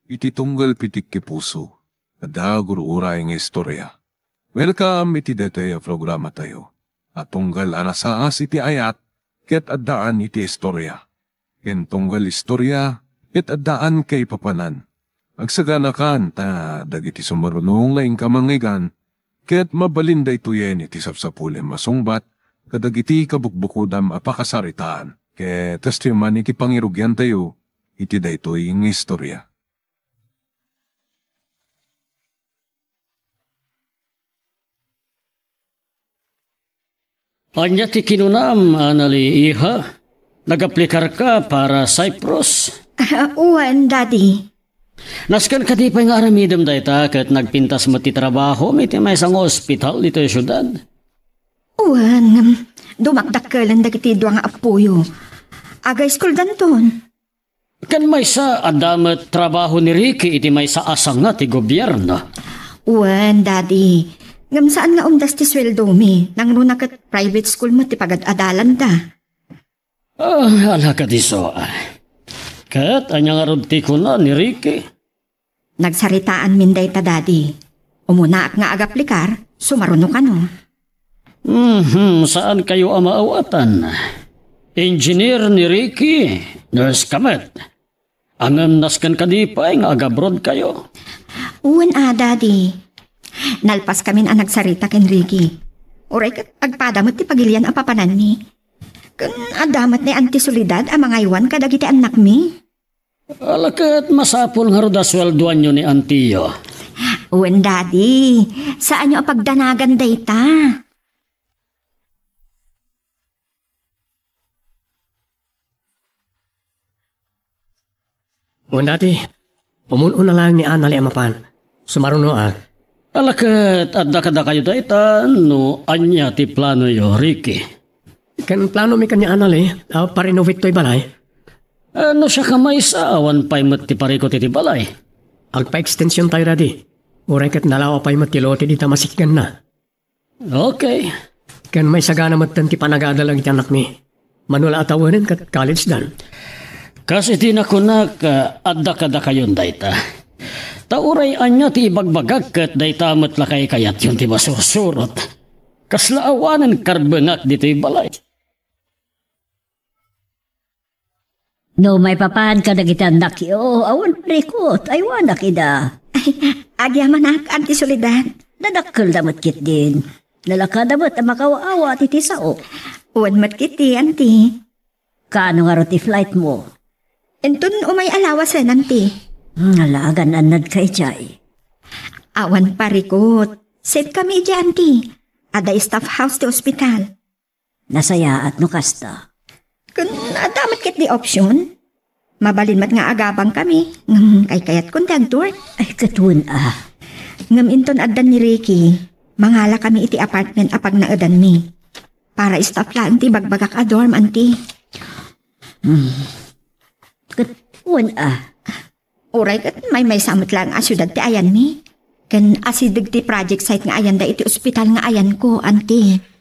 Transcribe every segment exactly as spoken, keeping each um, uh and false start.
Iti tunggal pitik ti puso, adda gur-uray nga istorya. Welcome iti daytoy a programatayo a tunggal a nasaas iti ayat ket addaan iti istorya. Ken tunggal istorya ket addaan kaipapanan. Agsaganakan ta dagiti sumaruno nga inka mangngeggan ket mabalin daytoyen iti sapsapulem a sungbat kadagiti kabukbukodam a pakasaritaan. Ket kastoy man iti pangirugiantayo iti daytoy nga istorya. Ania ti kinunam, Anali, iha? Nagaplikarka para Cyprus? Ah, wen, Daddy. Nasken kadi pay nga aramidem dayta ket nagpintas met ti trabahom iti maysa nga ospital ditoy siudad? Wen, ngem dumakdakkelen dagiti dua nga appoyo. Aga-school danton. Ken maysa, adda met trabaho ni Ricky iti maysa a sanga ti gobierno. Wen, Daddy. Ngem saan nga umdas ti sueldomi. Nangruna ket private school met ti pagad-adalanda. Ah, ala kadi isu. Ket ania ngarud ti kuna ni Ricky? Nagsaritaanmin dayta, Daddy. Umunaak nga agaplikar, sumaruno kano. Mhm, saan kayo a maawatan? Engineer ni Ricky, nurse ka met. Ngem nasken kadi pay nga agabroad kayo? Wen a, Daddy. Nalpas kamin a nagsarita ken Ricky. Uray ket agpada met ti pagilian a papananmi. Ken adda met ni Auntie Soledad a mangaywan kadagiti annakmi. Ala ket masapul ngarud a sueldoanyo ni antiyo. Wen, Daddy. Saanyo a pagdanagan dayta. Wen, Daddy. Umun-una laeng ni Anali a mapan. Sumaruno a. Ala ket adda kadakayo dayta no ania ti planoyo, Ricky? Ken planomi ken ni Anali a pa-renovate toy balay. Eh, no siak a maysa, awan pay met ti parikut iti balay. Agpa-extension tayo, Daddy. Uray ket nalawa pay met ti lote dita masikiganna. Okay. Ken maisagana metten ti panagadalag iti annakmi. Mano la a tawenen ket college dan. Kas iti nakunak, ah, adda kadakayon dayta. Ta uray ania ti ibagbagak ket dayta met la kaykayatyon ti masursurot. Kasla awanen karbengak ditoy balay. No maipapan kadagiti annakyo, awan parikut, aywanak ida. Ay, agyamanak, Auntie Soledad. Nadakkelda met ketdin. Nalakada met a makaaw-awat iti sao. Wen met ketdi, Auntie. Kaano ngarud ti flight mo? Inton umay a lawasen, Auntie. Hmm, ala, agan-annadka idiay. Awan parikut. Safe kami idiay, Auntie. Adda staff house ti ospital. Nasayaat no kasta. Ken adda met ketdi option. Mabalin met nga agabang kami. Ngem kaykayatkon ti agtour. Ay, ket wen a. Ngem inton adda ni Ricky, mangala kami iti apartment a pagnaedanmi. Para staff laeng ti ibagbagak a dorm, Auntie. Hmm. Ket wen a. Uray ket maymaysa met laeng a siudad ti ayanmi. Ken asideg ti project site nga ayanda iti ospital nga ayanko, Auntie.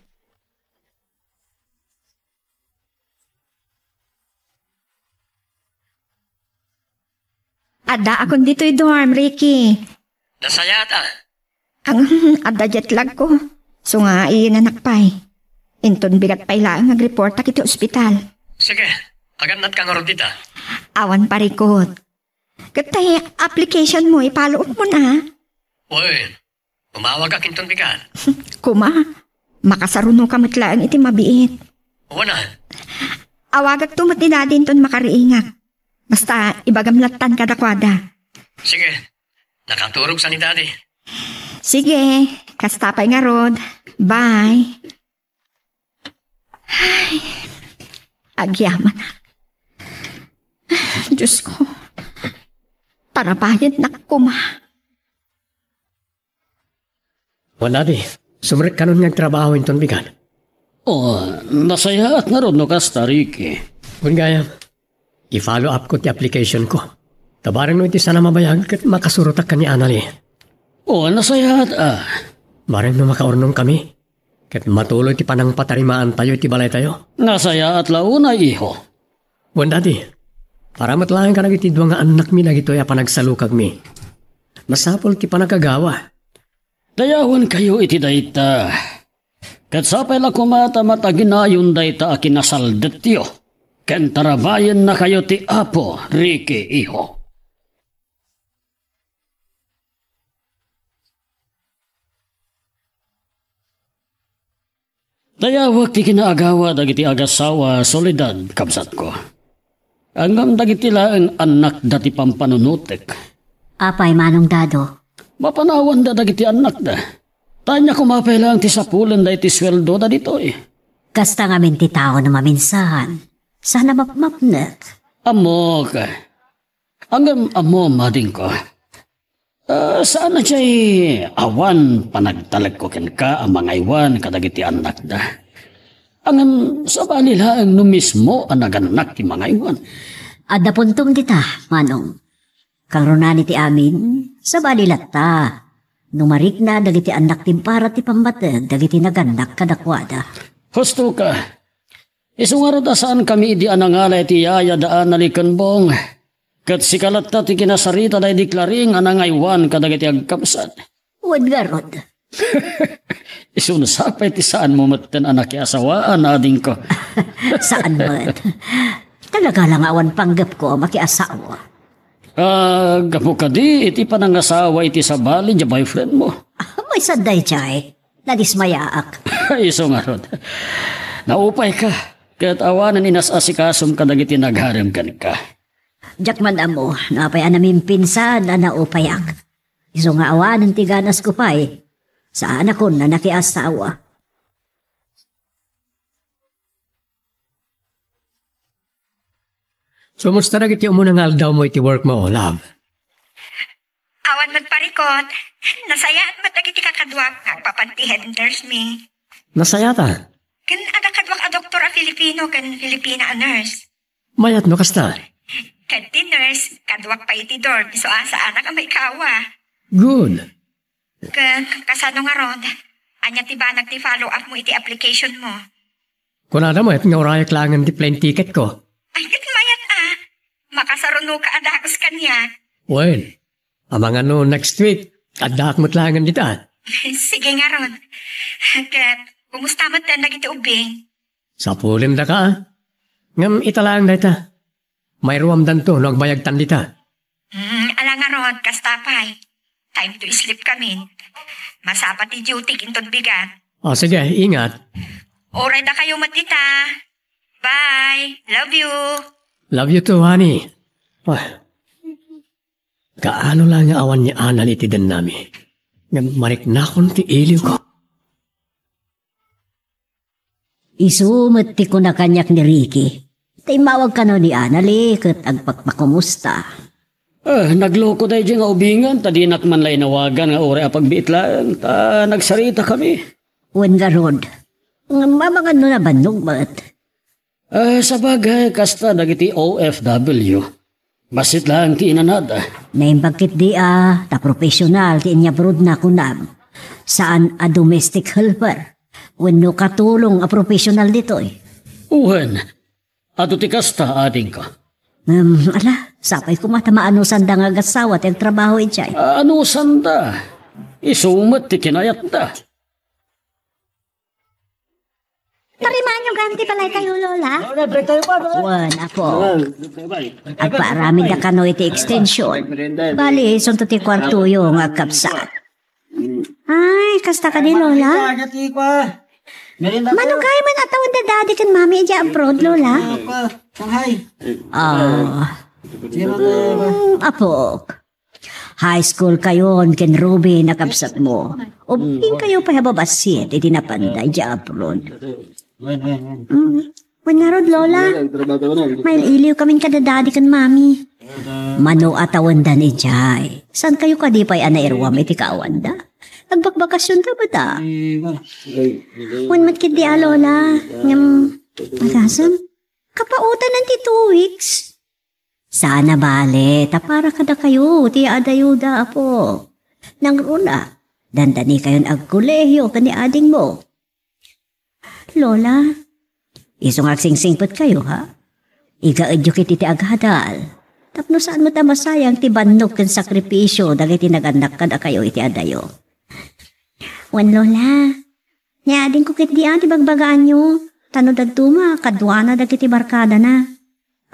Addaakon ditoy dorm, Ricky. Nasayaat a. Ang adda jet lag ko. So nga, iinanak pay. Inton bigat pay laeng agreportak iti ospital. Sige, agannadka ngarud dita. Awan parikut. Ket tay application mo, i-follow up mo na. Wen, umawagak inton bigat. Kuma, makasaruno ka met laeng iti mabiit. Wen a. Awagak to met ni Daddy inton makariingak. Basta, ibagam lattan kadakuada. Sige, nakaturog sa ni Daddy. Sige, kasta pay ngarud. Bye. Ay, agyamanak. Diyos ko, tarabayadnak kuma. Wen a, Daddy, sumrek kanon nga agtrabaho inton bigat. Oh, nasayaat ngarud no kasta, Ricky. Wen gayam. I-follow up ko ti application ko. Ta bareng no iti sana mabayag ket makasurotak ken ni Anali. Oh, nasayaat a. Bareng no makaurnong kami ket matuloy ti panangpatarimaantayo iti balaytayo. Nasayaat la unay, iho. Wen, Daddy. Para met laeng kadagiti dua nga annakmi dagitoy a panagsalukagmi. Masapul ti panagagawa. Dayawenkayo iti dayta. Ket sapay la koma ta mataginayon dayta a kinasaldetyo, ken tarabayennakayo ti Apo, Ricky, iho. Dayawek ti kinaagawa dagiti agassawa, Soledad, kabsatko. Ngem dagiti laeng annakda ti pampanunotek. Apay, Manong Dado? Mapanawanda dagiti annakda. Ta ania koma pay laeng ti sapulen daytoy sueldoda ditoy. Kasta ngamin ti tao no maminsan. Sana mapmapnek. Ammok. Ngem ammom, adingko. Ah, saan a jay awan panagtalekko kenka a mangaywan kadagiti annakda. Ngem sabali laeng no mismo a nagannak ti mangaywan. Adda puntom dita, Manong. Kangrunaan iti amin, sabali latta no marikna dagiti annak ti para ti pammateg dagiti nagannak kadakuada. Husto ka. Isu ngarud a saankami idi a nangala iti yaya da Anali ken Bong. Ket sika latta ti kinasarita daydi Claring a nangaywan kadagiti agkabsat. Wen ngarud. Isu no sapay ti saanmo metten a nakiasawaan, adingko. Saan met. Talaga la nga awan panggepko a makiasawa. Ah, gapu kadi iti panangasawa iti sabali diay boyfriendmo? Ah, maysa daydiay. Nadismayaak. Isu ngarud. Naupayka. Ket awanen inas-asikasom kadagiti nagarem kenka. Diak man ammo no apay a namimpinsan a naupayak. Isu nga awanen ti ganasko pay, saanakon a nakiasawa. Kumusta dagiti umuna nga aldawmo iti workmo, love? Awan met parikot. Nasayaat met dagiti kakaduak nga agpapan ti head nurse mi. Nasayaatan? Ken adda kaduak a doktor a Filipino ken Filipina a nurse. Mayat no kasta. Ket ti nurse, kaduak pay iti dorm, isu a saanak a maikawa. Good. Ket kasano ngarud? Ania ti banag ti follow-up mo iti application mo? Kunada met nga urayak laengen ti plane ticket ko. Ay, ket mayat a. Makasarunoka a dagus kaniak. Wen, amangan no next week, addaak met laengen dita. Sige ngarud. Ket, kumusta met dagiti ubbing? Sapulendaka, a. Ngem ita laeng dayta. Mairuamdanto no agbayagtan dita. Hmm, ala ngarud, kasta pay. Time to sleep kamin. Masapa ti duty inton bigat. O, sige, ingat. Uray dakayo met dita. Bye. Love you. Love you too, honey. Ah. Kaano la nga awan ni Anal iti dennami? Ngem mariknakon ti iliwko. Isu met ti kuna kaniak ni Ricky. Ta immawag kano ni Anali ket agpakpakumusta. Ah, nagloko daydi nga ubingen ta dinak man la inawagan nga uray a pagbiit laeng ta nagsaritakami. Wen ngarud, ngem amangan no nabannog met. Ah, sabagay, kasta dagiti O F W. Bassit laeng ti inanada. Naimbag ketdi a, ta professional ti inyabrodna kunam. Saan a domestic helper. Wenno katulong a professional ditoy. Wen, adu ti kasta, adingko. Ngem, ala, sapay koma ta maanusanda nga agassawa ti agtrabaho idiay. Ah, anusanda? Isu met ti kinayatda. Tarimaanyo gayam ti balaytayo, Lola? Lola, break tayo pa, Lola. Wen, apo. Lola, break tayo pa, eh. Agpaaramidda kano iti extension. Bali, isunto ti kuartoyo nga agkabsat. Ay, kasta kadi, Lola? Merienda, anya ti kua? Merienda. Mano kayo man atawen da Daddy ken Mami idiay abroad, Lola? Ano pa? Shanghai. Ah. Sino to? Hmm, apok. High school kayon ken Ruby a kabsatmo. Ubbing kayo pay a babassit iti napanda idiay abroad. Wen, wen, wen. Mm. Wen ngarud, Lola. Wen, trabaho na. Mailiw kamin kada Daddy ken Mami. Mano atawendan idiay. Saan kayo kadi pay a nairuam iti kaawanda? Agbakbakasionda met a. Wen met ketdi a, Lola. Ngem, agasem, kapautanan ti two weeks. Saan a bale, ta para kadakayo ti adayoda, apo. Nangruna, dandanikayon agkolehiyo ken ni adingmo. Lola, isu nga agsingsingpetkayo, ha? Igaedyo ketdi ti agadal. Tapno saan met a masayang ti bannog ken sakripisio dagiti nagannak kadakayo iti adayo. Wen, Lola, ni adingko ketdi a ti bagbagaanyo. Ta no dadduma, kaduana dagiti barkadana.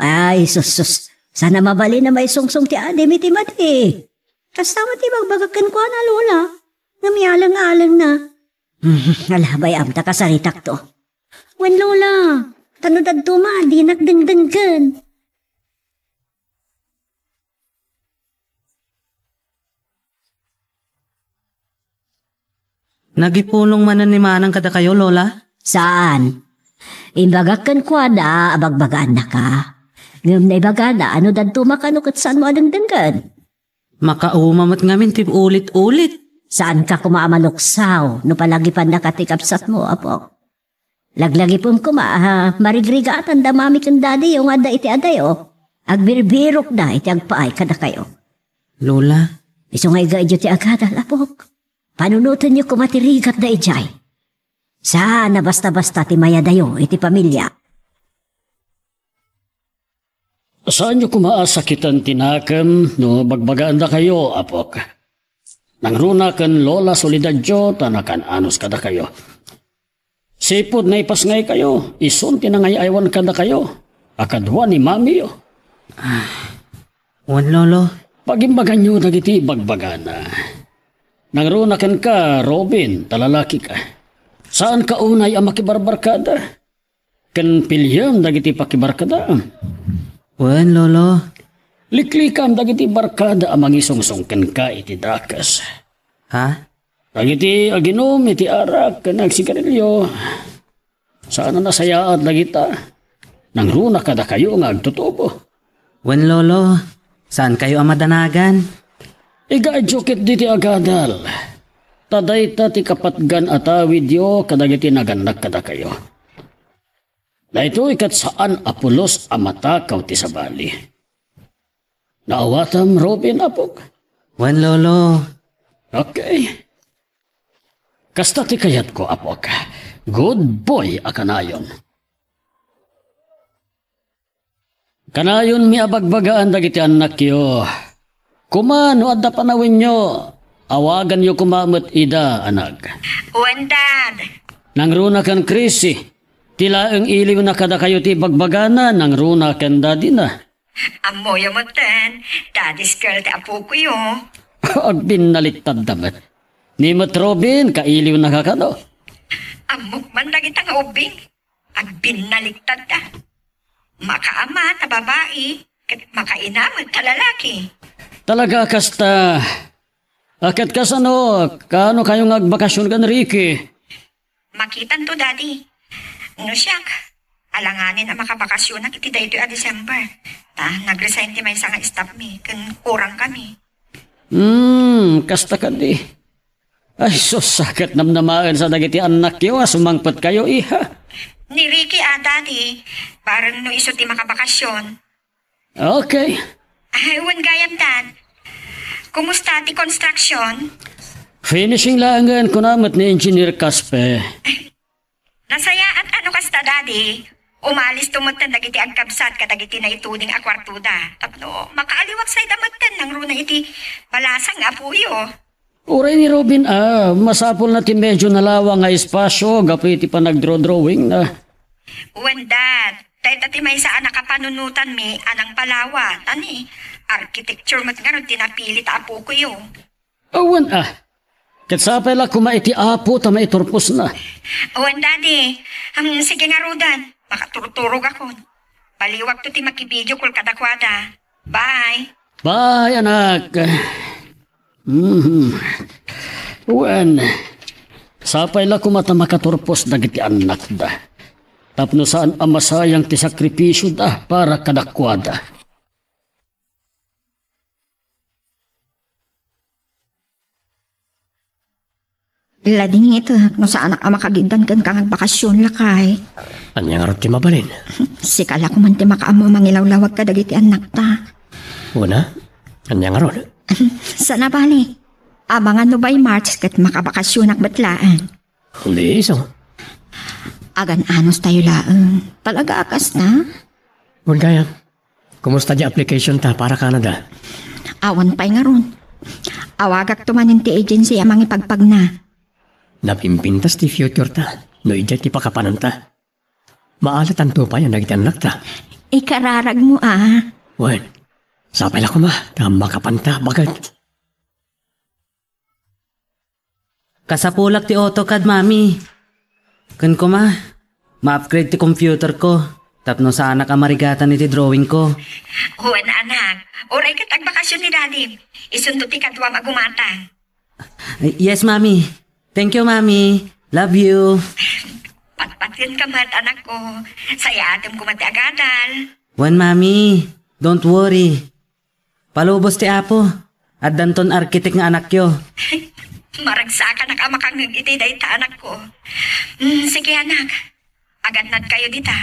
Ay, sus, sus. Saan a mabalin a maisungsong ti adim iti madi. Kasta met ti ibagbagak kenkuana, Lola. Ngem ialeng-alengna. Hmm, ala, bay-am ta kasaritakto. Wen, Lola, ta no dadduma, dinak dengdenggen. Nagipulong manen ni Manang kadakayo, Lola? Saan. Imbagak kenkuana a bagbagaannaka. Ngem naibagana a no dadduma kano ket saanmo a dengdenggen. Makauma met ngamin ti ulit-ulit. Saanka koma a maluksaw no palagipannaka ti kabsatmo, apok. Laglagipem koma a marigrigatan da mami ken dadiyo nga adda iti adayo. Agbirbirokda iti agpaay kadakayo. Lola. Isu nga igaedyo ti agadal, apok. Panunotenyo koma ti rigatda idiay. Saan a basta-basta ti mayadayo iti pamilia. Saanyo koma a sakiten ti nakem no bagbagaandakayo, apok. Nangruna ken Lola Soledadyo ta nakan-anos kadakayo. Sipud naipasngaykayo, isun ti nangay-aywan kadakayo a kadua ni mamiyo. Wen, Lolo. Pagimbaganyo dagiti bagbagana. Nangruna kenka, Robin, ta lalakika. Saanka unay a makibarbarkada. Ken piliem dagiti pakibarkadaam. Wen, Lolo. Liklikam dagiti barkada a mangisungsong kenka iti dakes. Ha? Dagiti aginum iti arak ken agsigarilio, saan a nasayaat dagita. Nangruna kadakayo nga agtutubo. Wen, Lolo, saankayo a madanagan? Igaedyo ketdi ti agadal. Ta dayta ti kapatgan a tawidyo kadagiti nagannak kadakayo. Daytoy ket saan a pulos a matakaw ti sabali. Naawatam, Robin, apok? Wen, Lolo. Okay. Kasta ti kayatko, apok. Good boy a kanayon. Kanayonmi a bagbagaan dagiti annakyo. Koma no adda panawenyo, awaganyo koma met ida, anak. Wen, Dad. Nangruna ken Chrissy. Ti laeng iliwna kadakayo ti bagbagana, nangruna ken dadina. Ammoyo metten, daddy's girl ti apokoyo. Agbinnaliktadda met. Ni met Robin, kailiwnaka kano? Ammok man dagita nga ubbing. Agbinnaliktadda. Makaama ta babai, ket makaina met ta lalaki. Talaga kasta. A, ket kasano, kaano kayo nga agbakasyon ken Ricky? Makitanto, Daddy. No siak, alanganin a makabakasyonak iti daytoy a December. Ta, nag-resign ti maysa nga staff mi, ken kurang kami. Hmm, kasta kadi. Ay, sus, ket namnamaen sa dagiti annakyo a sumangpet kayo, iha. Ni Ricky a, Daddy, bareng no isu ti makabakasyon. Okay. Ay, wen gayam, Dad. Kumusta ti construction? Finishing laengen, kuna met ni Engineer Caspe. Nasayaat a no kasta, Daddy. Umalis to metten dagiti agkabsat kadagiti naituding a kuartoda. Tapno makaaliwak sayda metten nangruna iti balasang nga apoyo. Uray ni Robin, ah, masapulna ti medyo nalawa nga espasyo gapu iti panagdrawdrawingna. Wen, Dad, dayta ti maysa a nakapanunotanmi a nangpalawa, ta ni architecture met ngarud ti napili ta apokoyo. Awan, ah. Ket sapay la koma iti Apo ta maiturposna. Wen, Daddy. Am, sige ngaruden. Makaturturogakon. Baliwakto ti makivideo call kadakuada. Bye. Bye, anak. Mhm. Wen, sapay la koma ta makaturpos dagiti annakda. Tapno saan a masayang ti sakripisioda para kadakuada. Ladingitek no saanak a makagiddan kenka nga agbakasyon, lakay. Ania ngarud ti mabalin? Sika la koman ti makaammo a mangilawlawag kadagiti annakta. Una, ania ngarud? Saan a bale. Amangan no by March ket makabakasyonak met laeng. Di isu. Agan-anos tayo laeng. Talaga a kasta? Wen gayam, kumusta ti application ta para Canada? Awan pay ngarud. Awagakto manen ti agency a mangipagpagna. Napimpintas ti future ta no idiay ti pakapananta. Maalatanto pay a dagiti annakta. Ikararagmo a. Wen, sapay la koma ta makapanta baket. Kasapulak ti AutoCAD, Mami. Ken koma, ma-upgrade ti computer ko tapno saanak a marigatan iti drawing ko. Wen, anak, uray ket agbakasyon ni Daddy. Isunto ti kaduam a gumatang. Yes, Mami. Thank you, Mami. Love you. Patpaten ka met, anak ko. Sayaatem koma ti agadal. Wen, Mami. Don't worry. Palubos ti Apo. Addanton arkitek nga anakyo. Maragsakanak a makangngeg iti dayta, anak ko. Mm, sige, anak. Agannad kayo dita.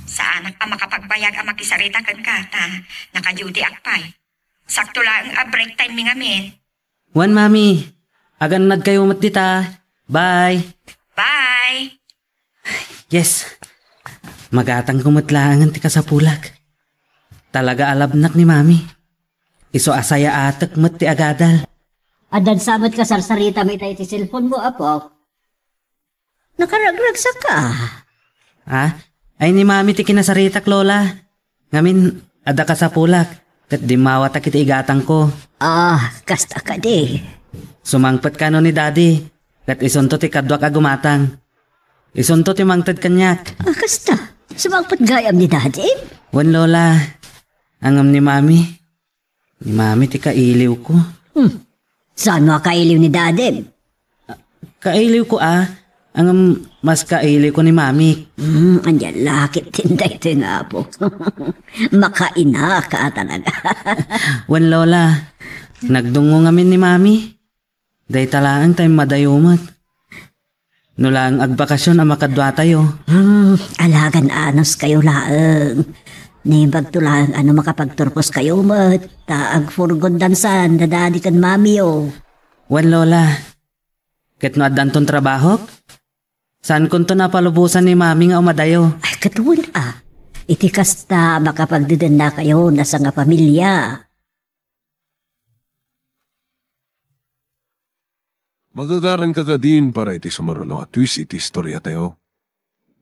Saanak a makapagbayag a makisarita kenka ta naka-duty ak pay. Sakto laeng a break time mi ngamin. Wen, Mami. Agannad kayo met dita. Bye. Bye. Yes. Magatangko met laengen ti kasapulak. Talaga a labnak ni Mami. Isu a sayaatek met ti agadal. Addan sa met kasarsarita mo ita iti cellphone mo, apo? Nakaragragsaka. Ah? Ay ni Mami ti kinasaritak, Lola. Ngamin, adda kasapulak, ket dimmawatak iti igatangko. Ah, kasta kadi. Sumangpet kano ni Daddy, ket isunto ti kaduak a gumatang. Isunto ti mangted kaniak. Ah, kasta. Sumangpet gayam ni Daddy? Wen, Lola. Ngem ni Mami. Ni Mami ti kailiwko. Hmm. Saan a kailiw ni Daddy? Kailiwko a, ngem mas kailiwko ni Mami. Hmm, ania la ketdin daytoy nga apo. Makainaka talaga. Wen, Lola, nagdungngo ngamin ni Mami. Dayta laeng ta immadayo met. No laeng agbakasyon a makaduatayo. Hmm, alagan anos kayo laeng. Naimbagto laeng a no makapagturpos kayo met, ta agfurgod dansan da Daddy ken Mamiyo. Wen, Lola. Ket no addanton trabahok, saankonto a palubosan ni Mami nga umadayo. Ay, ket wen a. Iti kasta, makapagdedennakayon a sangapamilia. Magagaranka kadin para iti sumaruno a twist iti istoriatayo.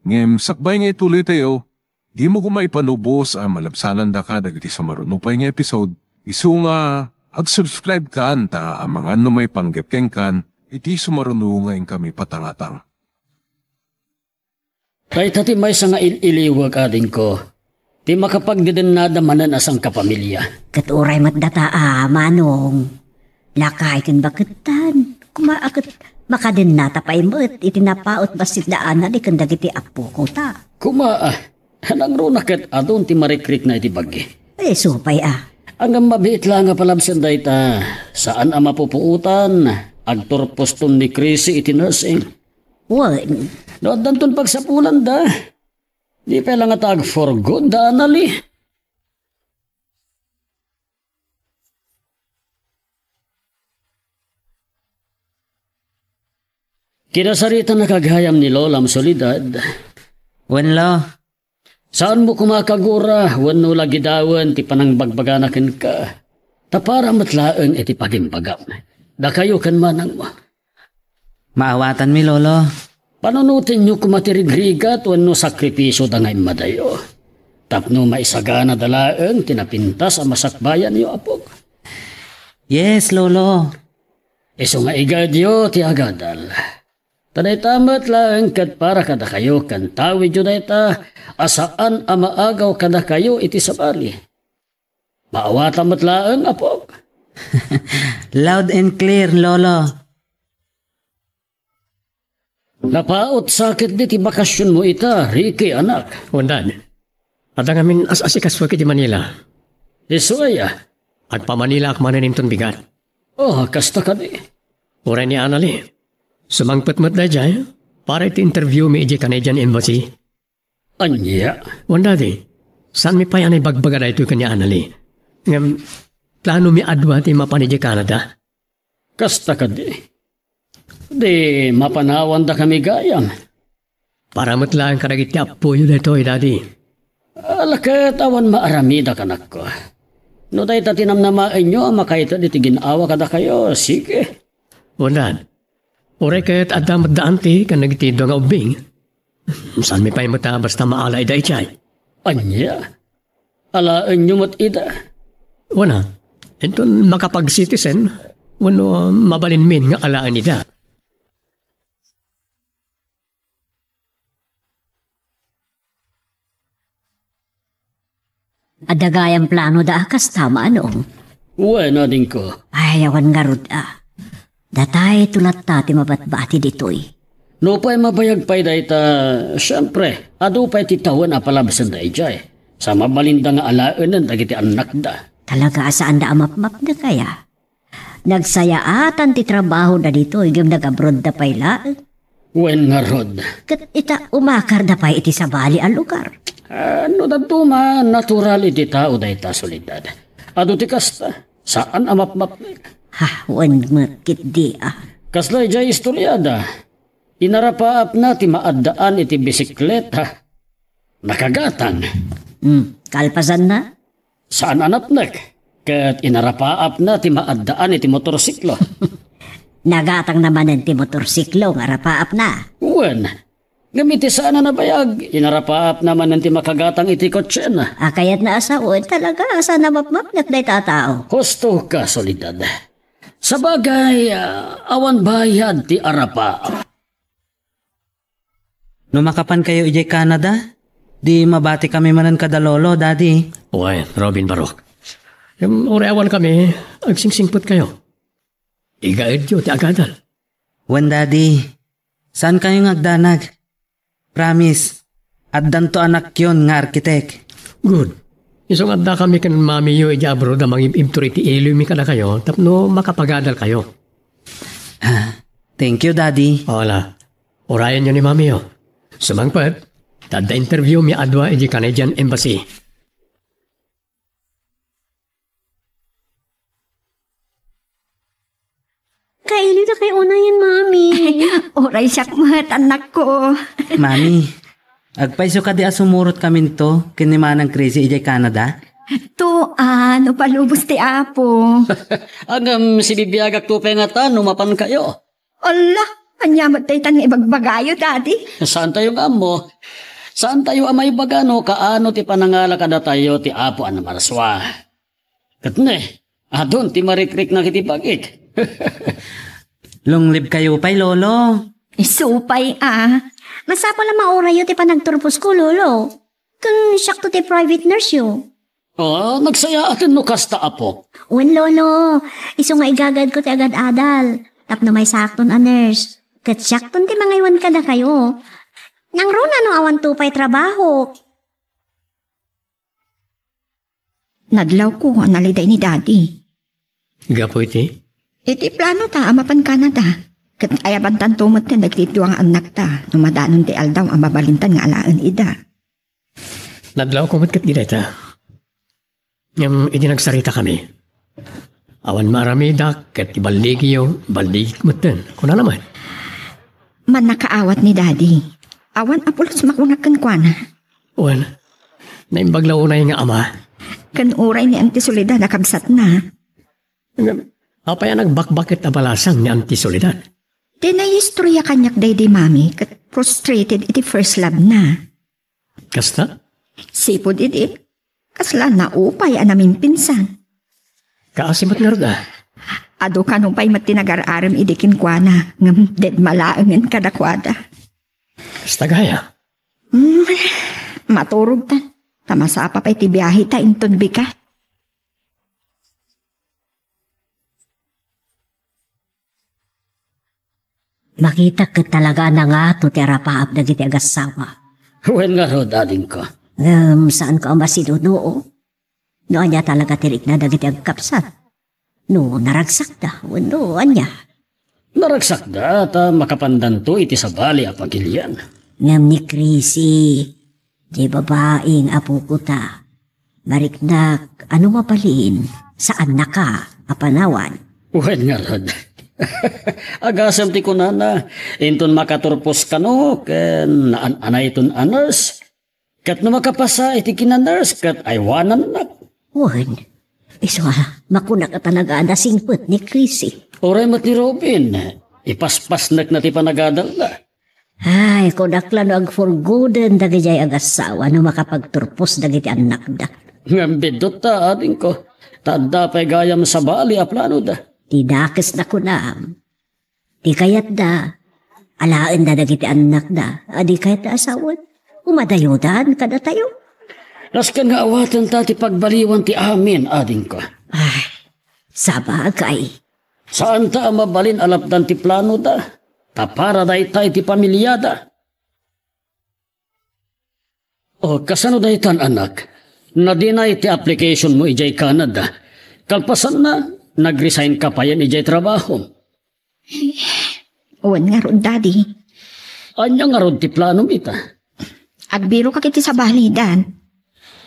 Ngem sakbay nga ituloytayo, dimo koma ipalubos a malabsanandaka dagiti sumaruno pay nga episode, isu nga ag-subscribe kan ta amangan no maipanggep kenkan iti sumaruno nga inkami patangatang. Dayta ti maysa nga il-iliwek, adingko, ti makapagdedennada manen a sangkapamilia. Ket uray met data a, Manong, lakay ken bakettan, koma a ket makadennata pay met iti napaut bassit da Anali ken dagiti appoko ta. Koma a, nangruna ket adun ti marikrikna iti bagi. Isu pay a. Ngem mabiit la nga palabsen dayta, saan a mapupuotan, agturposton ni Chrissy iti nursing. Wen. No addanton pagsapulanda, di pay la ngata ag-for good da Anali. Kinasaritanaka gayam ni Lolam Soledad. Wen, Lo. Saanmo koma a kagura wenno lagidawen ti panangbagbagana kenka. Ta para met laeng iti pagimbagam. Dakayo ken manangmo. Maawatanmi, Lolo. Panunotenyo koma ti rigrigat wenno sakripisioda nga immadayo. Tapno maisaganada laeng ti napintas a masakbayanyo, apok. Yes, Lolo. Isu nga igayadyo ti agadal. Ta dayta met laeng ket para kadakayo ken tawidyo dayta a saan a maagaw kadakayo iti sabali. Maawatan met laeng, apok. Loud and clear, Lolo. Napaut sa ketdi ti bakasionmo ita, Ricky, anak. Wen, Dad. Adda ngamin as-asikasoek iti Manila. Isu aya? Agpa-Manilaak manen inton bigat. Oh, kasta kadi. Uray ni Anali, sumangpet met daydiay para iti interviewmi idiay Canadian Embassy. Ania? Wen, Daddy, saanmi pay a naibagbaga daytoy ken ni Anali. Ngem, planomi a dua ti mapan idiay Canada. Kasta kadi. Di mapanawandakami gayam. Para met laeng kadagiti appoyo daytoy, Daddy. Ala ket awan maaramidak, anakko. No dayta ti namnamaenyo a makaited iti gin-awa kadakayo, sige. Wen, Dad. Uray ket adda met daan ti ken dagiti dua nga ubbing. Saanmi pay met a basta maala ida idiay. Ania? Alaenyo met ida? Wen, inton makapag-citizen, wenno mabalinmin nga alaen ida. Adda gayam planoda a kasta, Manong? Wen, adingko. Ay, awan ngarud a. Datayto latta ti mabatbati ditoy. Nupay mabayag pay dayta, siempre, adu pay ti tawen a palabsenda idiay. Sa mabalinda nga alaenen dagiti annakda. Talaga a saanda a mapmapnek aya? Nagsayaatan ti trabahoda ditoy ngem nag-abroadda pay laeng. Wen ngarud. Ket ita, umakarda pay iti sabali a lugar. Ah, no dadduma, natural iti tao dayta, Soledad. Adu ti kasta, saan a mapmapnek. Ha, wen met ketdi a. Kasla idiay istoriada. Inarapaapna ti maaddaan iti bisikleta. Nakagatang. Hmm, kalpasanna? Saan a napnek, ket inarapaapna ti maaddaan iti motorsiklo. Nagatangna manen ti motorsiklo nga arapaapna. Wen, ngem iti saan a nabayag, inarapaapna manen ti makagatang iti kotsena. A, kayatna a sawen, talaga a saan a mapmapnek dayta a tao. Husto ka, Soledad. Sabagay, ah, awan bayad ti arapaap. No makapankayo idiay Canada, di mabatikami manen kada lolo, Daddy. Wen, Robin Barok. Ngem uray awankami, agsingsingpetkayo. Igaedyo ti agadal. Wen, Daddy. Saankayo nga agdanag. Promise, addanto anakyon nga arkitek. Good. Isu nga addakami ken mamiyo idiay abroad a mangib-ibtur iti iloymi kadakayo tapno makapagadalkayo. Ah, thank you, Daddy. Ala, urayenyo ni mamiyo. Sumangpet, ta adda interviewmi a dua idiay Canadian Embassy. Kailiw ta kay unayen, Mami. Uray siak met, annakko. Mami, agpayso kadi a sumurotkaminto ken ni Manang Chrissy idiay Canada? To, a, no palubos ti Apo. Ngem, sibibiagakto pay ngata no mapankayo. Ala, ania met daytan nga ibagbagayo, Daddy? Saantayo nga ammo. Saantayo a maibaga no kaano ti panangala kadatayo ti Apo a namarsua. Ket ne, adun ti marikriknak iti bagik. Lunglibkayo pay, Lolo. Isu pay a. Masapul a maurayyo ti panagturposko, Lolo. Ken siakto ti private nurse yo. Ah, nagsayaaten no kasta, Apo. Wen, Lolo. Isu nga igagaedko ti agad-adal. Tapno maysakton a nurse. Ket siakton ti mangaywan kadakayo. Nangruna no awanto pay trabaho. Nadlawko a nalida ni Daddy. Gapu iti? Iti planota a mapan Canada. Ket ayabantanto met dagiti dua nga annakta no madanon ti aldaw a mabalintan nga alaen ida. Nadlawko met ket dayta. Ngem idi nagsaritakami, awan maaramidak ket iballigiyo, balligik metten. Kunana met. Mannakaawat ni Daddy. Awan a pulos makunak kenkuana. Wen, naimbag la unay nga ama. Ken uray ni Auntie Soledad a kabsatna. Ngem, apay a nagbakbaket a balasang ni Auntie Soledad? Ti naiistorya kaniak daydi Mami ket frustrated iti first love na. Kasta? Sipud idi, kasla naupay a namimpinsan. Kaasi met ngarud a. Adu kano pay met ti nagar-arem idi kenkuana, ngem dedma laengen kadakuada. Kasta gayam. Hmm, maturogtan. Ta masapa pay ti biahe ta inton bigat. Makitak ket talaga a nangato ti arapaap dagiti agassawa. Wen ngarud, adingko. Ngem, saanko a masidunoo. No ania talaga ti rikna dagiti agkabsat? No naragsakda, wenno ania? Naragsakda ta makapandanto iti sabali a pagilian. Ngem ni Chrissy, ti babai nga apoko ta, mariknak a no mabalin, saannaka a panawan. Wen ngarud. Agasem ti kunana, inton makaturpos kano ken naan-anayton a nurse, Ket no makapasa iti kinanurse ket aywanannak. Wen, isu a, makunak a talaga a nasingpet ni Chrissy. Uray met ni Robin, ipaspasnekna ti panagadalna. Ay, kunak la no agpurgoden dagidiay agassawa no makapagturpos dagiti annakda. Ngem biddut ta, adingko, ta adda pay gayam sabali a planoda. Ti dakes na kunam. Ti kayatda, alaenda dagiti annakda, a di kayatda a sawen. Umadayodan kadatayo. Nasken nga awaten ta ti pagbaliwan ti amin, adingko. Ay, sabagay. Saan ta a mabalin a lapdan ti planoda, ta para dayta iti pamiliada. O, kasano daytan, anak? Nadinay ti application mo idiay Canada. Kalpasanna, nag-resign ka payen idiay trabaho. Wen ngarud, Daddy. Ania ngarud ti planom ita? Agbirokak iti sabali, Dad.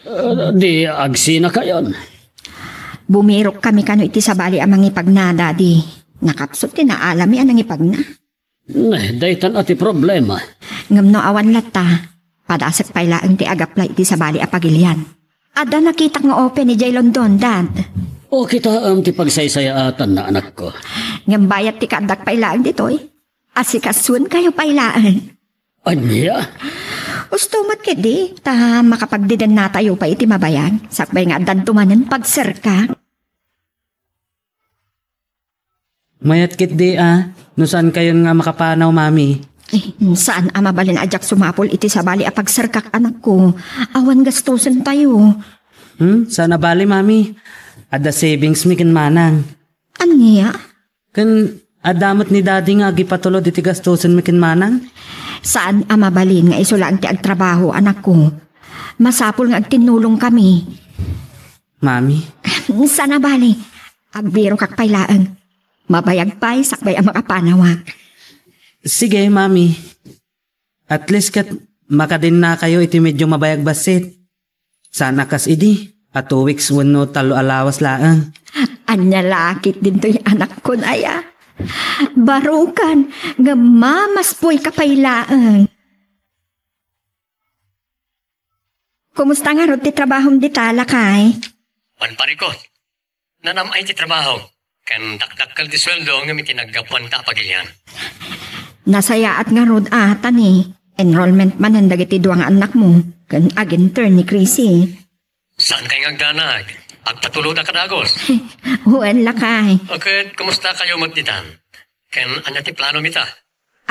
Ah, di agsina kayon. Bumirok kami kano iti sabali a mangipagna, Daddy. Nakapsut ti naalami a nangipagna. Eh, daytan a ti problema. Ngem no awan latta, padasek pay laeng ti agaplay iti sabali a pagilian. Adda nakitak nga open idiay London, Dad. O, kitaem ti pagsaysayaatanna, anakko. Ngem bayat ti kaaddak pay laeng ditoy. Asikasuenkayo pay laeng. Ania? Usto met ketdi, ta makapagdidennatayo pay iti mabayag, sakbay nga addanto manen pagserka. Mayat ketdi a, no saankayon nga makapanaw, Mami. Eh, saan a mabalin a diak sumapul iti sabali a pagserkak, anakko. Awan gastosentayo. Hmm, saan a bale, Mami. Adda savings mi ken Manang. Ania? Ken adda met ni Daddy nga agipatulod iti gastosen mi ken Manang. Saan a mabalin nga isu laeng ti agtrabaho, anakko. Masapul nga agtinnulong kami. Mami. Saan a bale. Agbirokak pay laeng. Mabayag pay sakbay a makapanawak. Sige, Mami. At least ket makadennakayo iti medyo mabayag bassit. Saan a kas idi a two weeks wenno tallo a lawas laeng. Ania la ketdin toy, anakkon aya? Barukan nga mamaspuy ka pay laeng. Kumusta ngarud ti trabahom dita, lakay? Manparikot. Nanam-ay ti trabaho, ken dakdakkel ti sueldo ngem iti naggapuanta a pagilian. Nasayaat ngarud a, ta ni enrollment manen dagiti dua nga annakmo, ken ag-intern ni Chrissy. Saan kay nga agdanag? Agpatulodak a dagus. Wen, lakay. O ket, kumusta kayo met ditan? Ken ania ti plano mi ta?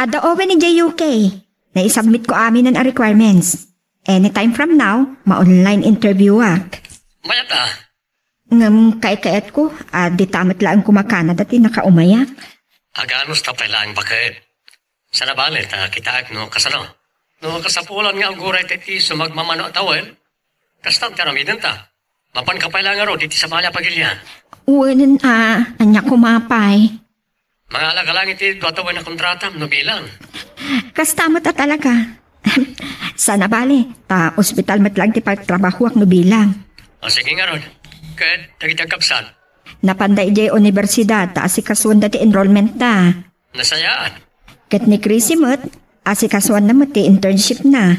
Adda open idiay U K. Naisubmit ko aminen a requirements. Anytime from now, ma-online interview ak. Mayat a. Ngem kaykayatko a dita met laeng koma Canada ti nakaumayak. Aganus ta pay laeng baket. Saan a bale ta kitaek no kasano. No kasapulan nga aguray ti isu nga agmamano a tawen, kastam ti aramidenta. Mapanka pay laeng ngarud iti sabali a pagilian. Wen a, ania koma pay? Mangalaka laeng iti dua a tawen a kontratam no bilang. Kasta met a talaga. Saan a bale, ta ospital met laeng ti pagtrabahoak no bilang. O, sige ngarud. Ket dagiti agkabsat? Napanda idiay universidad ta asikasuenda ti enrollment da. Nasayaat. Ket ni Chrissy met, asikasuanna met ti internship na.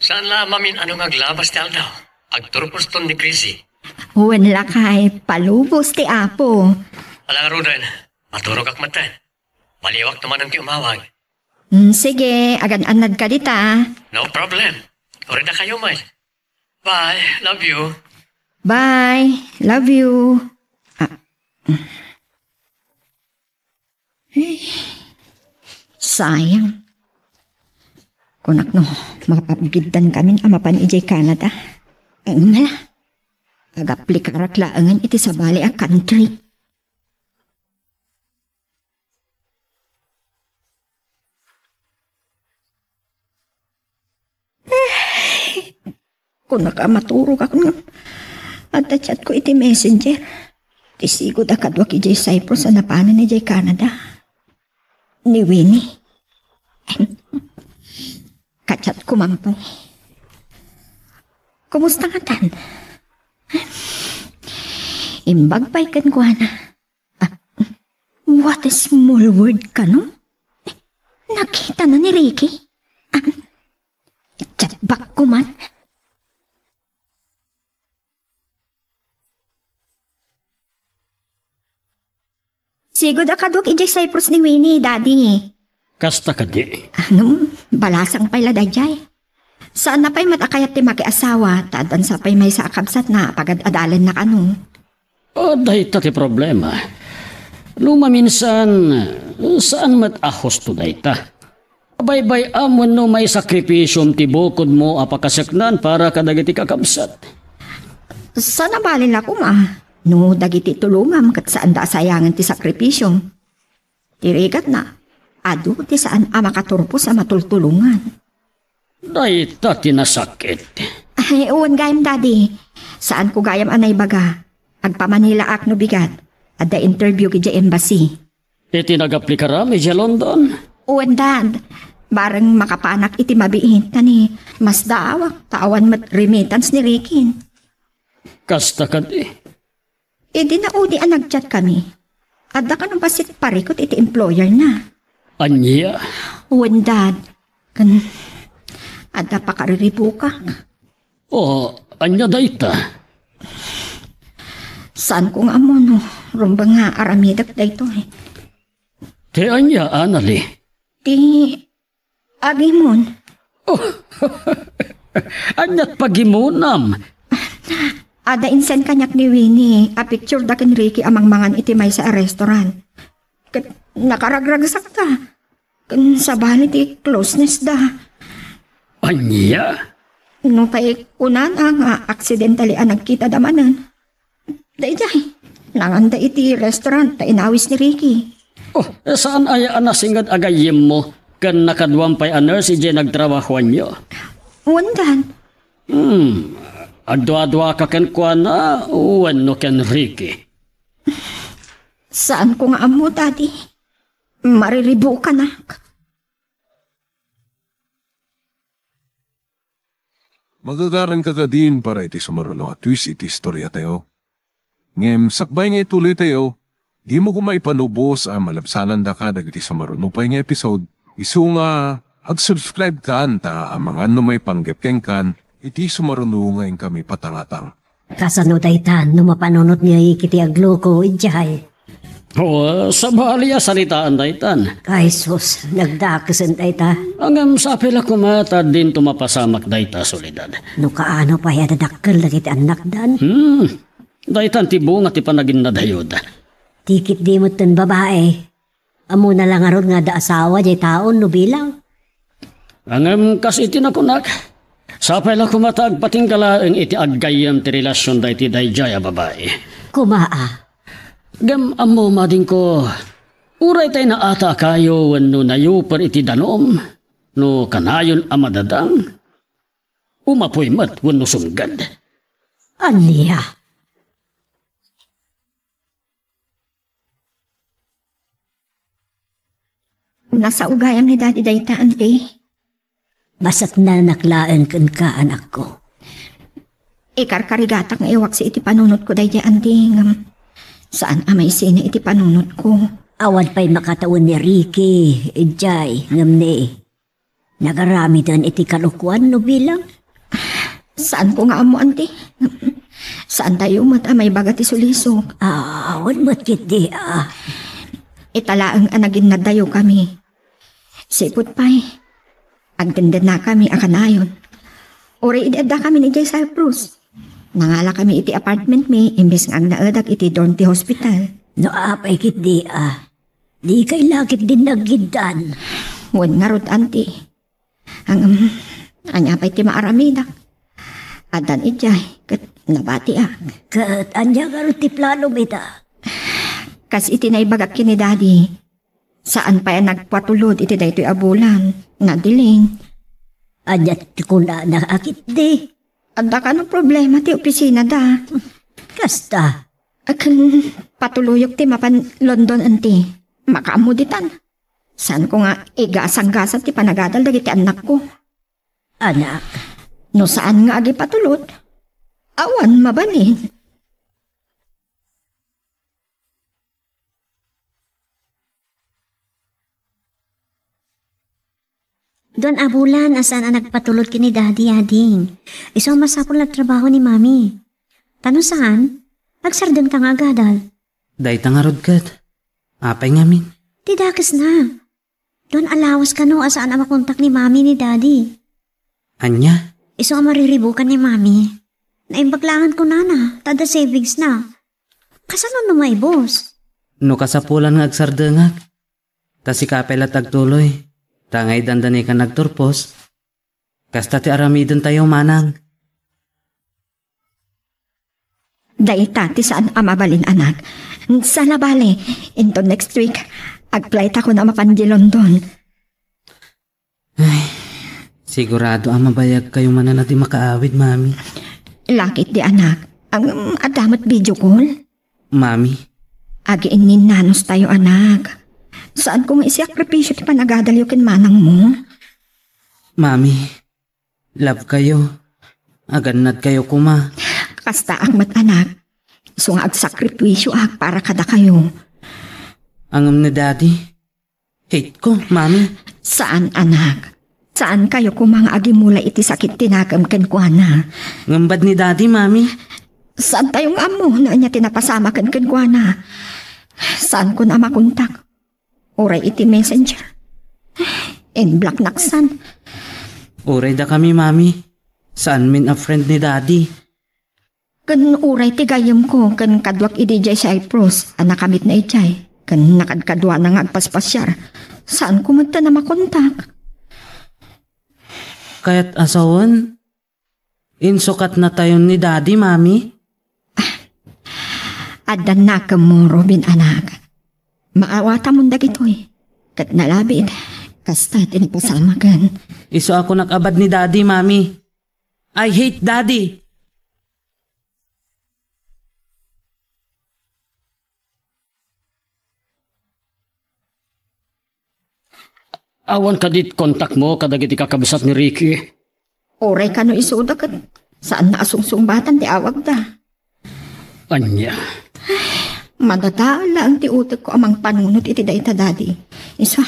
Saan la mamin-ano nga aglabas ti aldaw? Agturposton ni Chrissy. Wen lakay, palubos ti Apo. Ala ngaruden, maturogak metten. Baliwak no manen ti umawag. Mm, sige, agan-annad ka dita. No problem. Uray dakayo met. Bye, love you. Bye, love you. Ah. Ay, sayang. Kunak no, mapabgiddan kamin a mapan idiay Canada. Ay, mala. Agaplikarak laengen iti sabali a country. Kunak a maturogak ngem adda chatko iti messenger. Ti sigud a kaduak idiay Cyprus a napanen idiay Canada. Ni Winnie. Kachatko man pay. Kumusta ngatan? Imbag pay kenkuana. Ah, what a small world kano? Nakitana ni Ricky? Ah, chat back ko man. Sigud a kadok idiay Cyprus ni Winnie, Daddy. Kasta kadi. Ano, balasang pay la daydiay. Saan na pay met a kayat ti makiasawa, ta addan sa pay maysa a kabsatna a pagad-adalenna kano. O, dayta ti problema. No maminsan, saan met a husto dayta. Baybay-am wenno maisakripisyom ti bukodmo a pakaseknan para kadagiti kakabsat. Saan a bali la koma, no dagiti tulongam ket saanda a sayangen ti sakripisyom. Ti rigatna, adu ti saan a makaturpos a matultulongan. Dayta ti nasakit. Ay, wen gayam, Daddy. Saanko gayam a naibaga. Agpamanilaak no bigat. Adda interview idiay embassy. Iti nagaplikara idiay London? Wen, Dad. Bareng makapanak iti mabiit, ta ni, masdaawak, ta awan met remittance ni Ricky. Kasta kadi. Idi naudi a nag-chat kami, adda kano bassit parikut iti employer na. Ania? Wen, Dad. Ken, adda pakariribukak. O, ania dayta? Saanko nga ammo no rumbeng nga aramidek daytoy. Ti ania, Anali? Ti agimon. O, aniat pagimonam? Adda insend kaniak ni Winnie a picture da ken Ricky a mangmangan iti maysa a restaurant. Ket nakaragragsakta. Ken sabali ti closeness da. Ania? No pay kunana nga accidentally a nagkita da manen. Daydiay, nanganda iti restaurant ta inawis ni Ricky. O, saan aya a nasinged a gayyemmo ken nakaduam pay a nurse idiay nagtrabahoanyo? Wen, Dad. Hmm, agduadua ka kenkuana wenno ken Ricky? Saanko nga ammo, Daddy. Mariribukanak. Magagaranka kadin para iti sumaruno a twist iti istoriatayo. Ngem sakbay nga ituloytayo, dimo koma ipalubos a malabsanandaka dagiti sumaruno pay nga episode, isu nga ag-subscribe kan ta amangan no maipanggep kenkan iti sumaruno nga inkami patangatang. Kasano daytan no mapanunot ni Ricky ti agluko idiay? O, sabali a salitaan daytan. Ay sus, nagdakesen dayta. Ngem sapay la koma ta dinto mapasamak dayta, Soledad. No kaano pay a dadakkel dagiti annakdan? Hmm, daytan ti bunga ti panaginnadayoda. Ti ketdi metten babai. Ammona la ngarud nga adda asawa diay taon no bilang. Ngem kas iti nakunak, sapay la koma ta agpatingga laeng iti aggayyem ti relasion daytoy daydiay a babai. Koma a. Ngem ammo madingko, uray tay naata a kayo wenno nayuper iti danum, no kanayon a madadang, umapoy met wenno sumged. Ania? Nasao gayam ni Daddy dayta, Auntie. Basatnanak laeng kenka, anakko. Ikarkarigatak nga iwaksi iti panunotko daydiay, Auntie, ngem saan a maisina iti panunotko. Awan pay makatawen ni Ricky, idiay, ngem ni, nagaramiden iti kalokuan no bilang. Saanko nga ammo, Auntie. Saantayo met a maibaga ti sulisok. Ah, awan met ketdi, ah. Ita laeng a naginnaddayo kami. Sipud pay, agtendennakami a kanayon. Uray idi addakami idiay Cyprus, nangalakami iti apartment mi imbes nga agnaedak iti dorm ti hospital. No apay ketdi, ah. Dikay la ketdin naggiddan. Wen ngarud, Auntie. Ngem, ania pay ti maaramidak? Addan idiay, ket nabatiak. Ket ania ngarud ti planom ita? Kas iti naibagak ken ni Daddy, saan pay a nagpatulod iti daytoy a bulan. Nadiling. Ania ti kunana a ketdi? Adda kano problema ti opisinada. Kasta. Ken patuloyok ti mapan London, Auntie. Makaammo ditan. Saanko nga igasanggasat ti panagadal dagiti annakko. Anak. No saan nga agipatulod, awan mabalin. Don a bulan a saan a nagpatulod ken ni Daddy, ading. Isu a masapul a trabaho ni Mami. Ta no saan, agsardengta nga agadal. Dayta ngarud ket. Apay ngamin? Ti dakesna. Don a lawas kano a saan a makontak ni Mami ni Daddy. Ania? Isu a mariribukan ni Mami. Naimbag laengen kunana, ta adda savings na. Kasano no maibus? No kasapulan nga agsardengak, ta sika pay latta agtuloy, ta nga idandanikan agturpos, kasta ti aramidentayo, manang. Dayta ti saan a mabalin, anak. Saan a bale, into next week, agflight ako na mapan di London. Ay, sigurado a mabayagkayo manen a di makaawid, Mami. Lakit di, anak. Ang, um, adda met video call? Mami. Agiinninnanostayo, anak. Saan ko nga isakripisyo ti panagadalyo ken manangmo? Mami, love kayo. Agannad kayo kuma. Kastaak met, anak. Isu nga agsakripisyoak para kadakayo. Ngem ni Daddy, hate ko, Mami. Saan, anak. Saan kayo kuma nga agimula iti sakit ti nakem kenkuana? Ngem bad ni Daddy, Mami. Saan tayo nga ammo no ania ti napasamaken kenkuana? Saan ko na makontak? Uray iti messenger. In-block naksan. Uray dakami, Mami. Saan min a friend ni Daddy? Ken uray ti gayyemko ken kaduak idi idiay Cyprus a nakamit na idiay, ken nakadkaduana nga agpaspasiar. Saan ko met a makontak? Kayat a sawen, insukatnatayon ni Daddy, Mami? Adda nakemmo, Robin, anak. Maawatamon dagitoy. Ket nalabit, kasta ti napasamaken. Isu a kunak a bad ni Daddy, Mami. I hate Daddy. Awan kadi ti kontakmo kadagiti kakabsat ni Ricky? Uray kano isuda ket saan na a sungsungbatan ti awagda. Ania? Madadael laeng ti utekko a mangpanunot iti dayta, Daddy. Isu,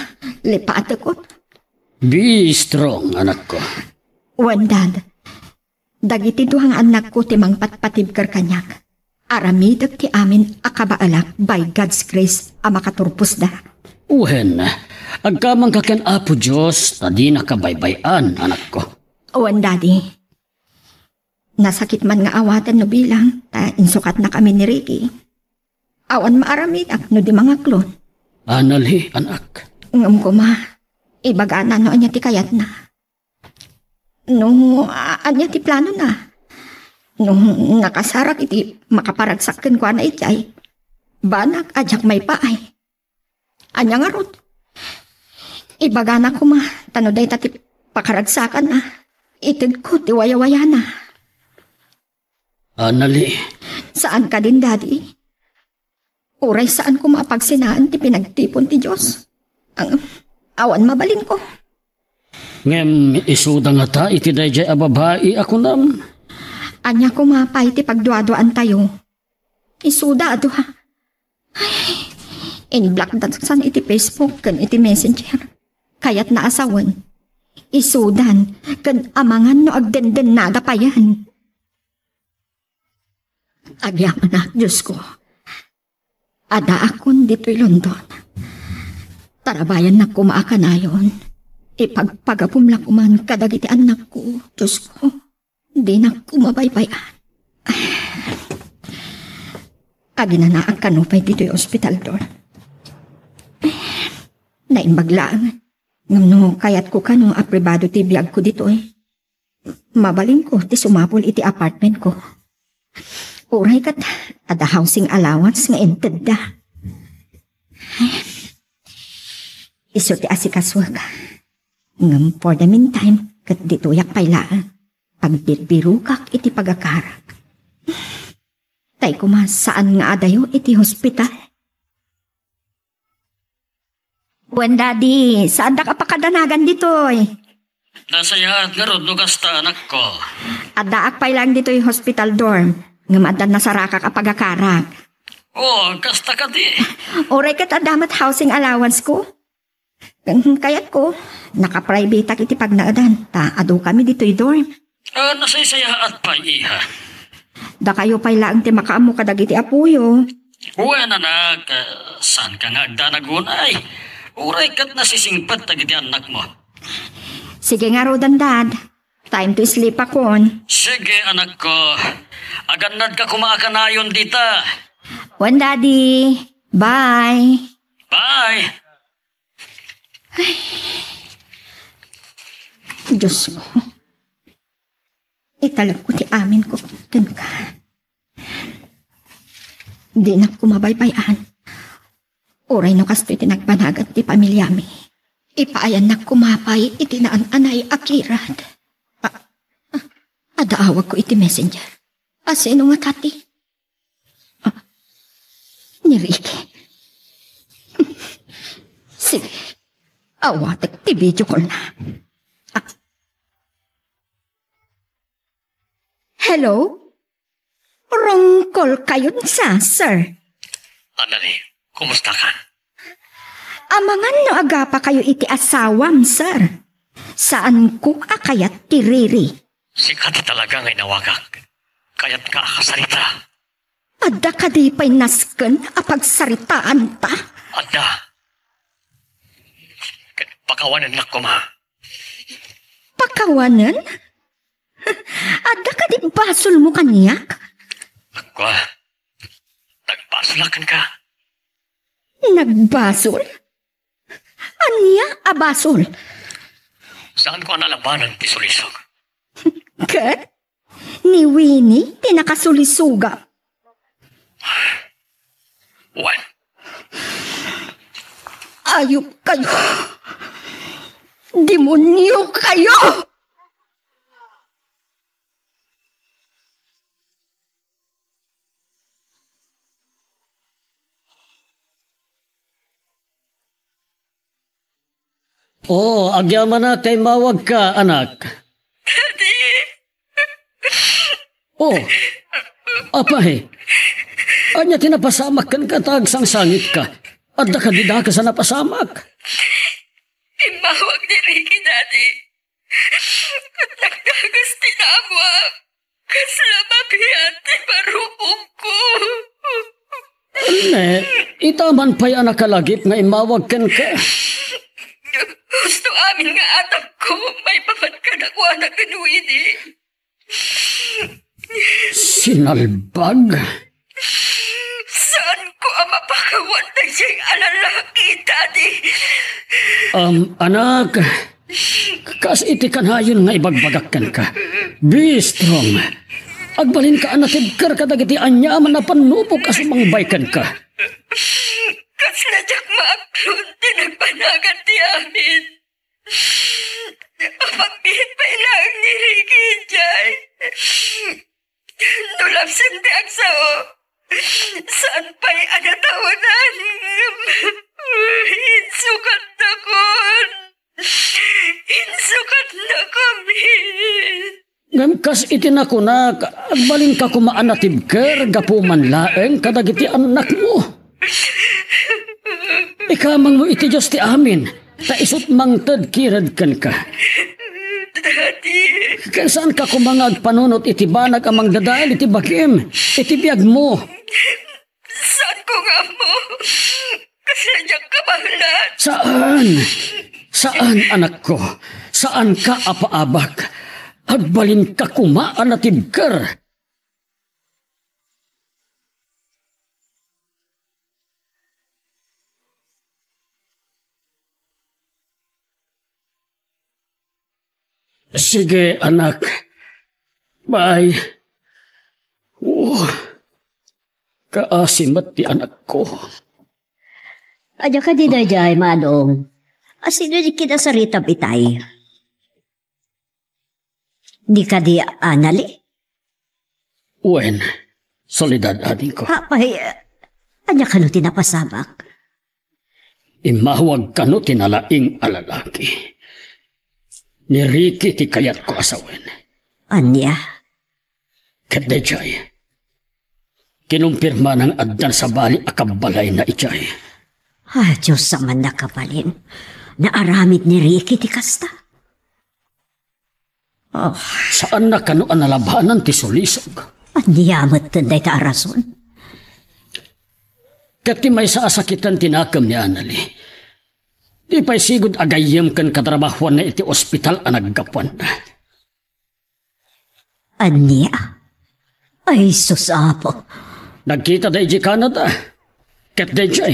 lipatekon. Be strong, anakko. Wen, Dad. Dagiti dua nga annakko ti mangpatpatibker kaniak. Aramidek ti amin a kabaelak by God's grace a makaturposda. Wen, agkamangka ken Apo Dios ta dinaka baybay-an, anakko. Wen, Daddy. Nasakit man nga awaten no bilang ta insukatnakami ni Ricky. Awan maaramidak no di mangaklon. Anali, anak. Ngem koma, ibagana no ania ti kayatna. No, a-, ania ti planona? No nakasarak iti makaparagsak kenkuana idiay, banak a diak maipaay. Ania ngarud? Ibagana koma, ta no dayta ti pakaragsakanna, itedko ti wayawayana. Anali. Saan kadin, Daddy? Uray saan koma a pagsinaan ti pinagtipon ti Dios. Ang, awan mabalinko. Ngem isuda ngata iti daydiay a babai a kunam? Ania koma pay ti pagduaduaantayo? Isuda a dua. Ay, in-blockda san iti Facebook ken iti Messenger. Kayatna a sawen. Isudan ken amangan no agdendennada payen. Agyamanak, Diosko. Adaakon ditoy London. Tarabayannak koma a kanayon. Ipagpagapom la koman kadagiti annakko, Diosko. Dinak koma baybay-an. Aginanaak kano pay ditoy ospital, Dor. Naimbag laeng. Ngem no kayatko kano a pribado ti biagko ditoy, mabalinko ti sumapul iti apartmentko. Uray ket adda housing allowance nga intedda. Isu ti asikasuek. Ngem for the meantime, ket ditoyak pay laeng. Pagbirbirokak iti pagakarak. Tay koma saan nga adayo iti hospital. Wen, Daddy, saandak a pakadanagan ditoy. Nasayaat ngarud no kasta, anakko. Addaak pay laeng ditoy hospital dorm, ngem adda nasarakak a pagakarak. Oh, kasta kadi. Uray ket adda met housing allowance ko. Kayatko, nakaprivateak iti pagnaedan, ta adu kami ditoy dorm. Ah, nasaysayaat pay, iha. Dakayo pay laeng ti makaammo kadagiti apoyo. Wen, anak, eh, saanka nga agdanag unay? Uray ket nasisingpet dagiti annakmo. Sige ngaruden, Dad. Time to sleep akon. Sige, anakko. Agannadka koma a kanayon dita. Wen, Daddy. Bye. Bye. Dios ko. Italekko ti amin ko kenka. Dinak koma baybay-an. Uray no kastoy ti nagbanagan ti pamiliami, ipaayannak koma pay iti naan-anay a kirad. A, a, adaawagko iti messenger. A, sino nga tati? A, ni Ricky. Sige, awatek ti video call na. A, hello? Rungkol kayon sa, sir. Anali, kumusta ka? Amangan no agapa kayo iti asawam, sir. Saanko a kayat ti Riri. Sika ti talaga nga inawagak. Kayat ka a kasarita. Adda kadi pay nasken a pagsaritaanta? Adda. Ket pakawanennak koma. Pakawanen? Adda kadi basolmo kaniak? Agkua, nagbasolak kenka. Nagbasol? Ania a basol? Saanko a nalabanan ti sulisog. Ket? Ni Winnie ti nakasulisogam. Wen. Ayup kayo. Demonyo kayo! O, agyamanak ta immawagka, anak. Daddy! O, apay, ania ti napasamak kenka ta agsangsangitka? Adda kadi dakes a napasamak? Immawag ni Ricky, Daddy. Nagdagas ti naammoak. Kasla mabiit ti barukongko. Ne, ita man pay a nakalagip nga immawag kenka. Husto amin nga atakko, maipapan kadakuada ken Winnie. Sinalbag? Saanko a mapakawan daydiay a lalaki, Daddy. Um, anak, kas iti kanayon nga ibagbagak kenka, be strong. Agbalinka a natibker kadagiti aniaman a pannubok a sumangbay kenka. Kasla diak maaklon ti nagbanagan ti amin. Apagbiit pay laeng ni Ricky idiay. No lapsem ti agsao, saan pay a natawanan. Insukatnakon. Insukatnakami. Ngem kas iti nakunak, agbalinka koma a natibker gapu man laeng kadagiti annakmo. Ikamangmo iti Dios ti amin, ta isut' mangted kired kenka. Daddy. Ken saanka koma nga agpanunot iti banag a mangdadael iti bagim, iti biagmo. Saanko nga ammo. Kasla diak kabaelan. Saan. Saan, anakko. Saanka a paabak. Agbalinka koma a natibker. Sige, anak. Bye. Oh, kaasi met ti anakko. Ania kadi daydiay, Manong? A, sino di kinasaritam itay? Di kadi Anali? Wen, Soledad, adingko. Apay, ania kano ti napasamak? Immawag kano ti nalaing a lalaki. Ni Ricky ti kayatko a sawen. Ania? Ket daydiay, kinumpirmana nga addan sabali a kabbalayna idiay. Ah, Dios a mannakabalin. Naaramid ni Ricky ti kasta. Oh. Saanna kano a nalabanan ti sulisog? Ania metten dayta a rason? Ket ti maysa a sakiten ti nakem ni Anali. Di pay sigud a gayyem ken katrabahuanna iti ospital a naggapuanna. Ania? Ay, sus, Apo. Nagkita da idiay Canada. Ket daydiay,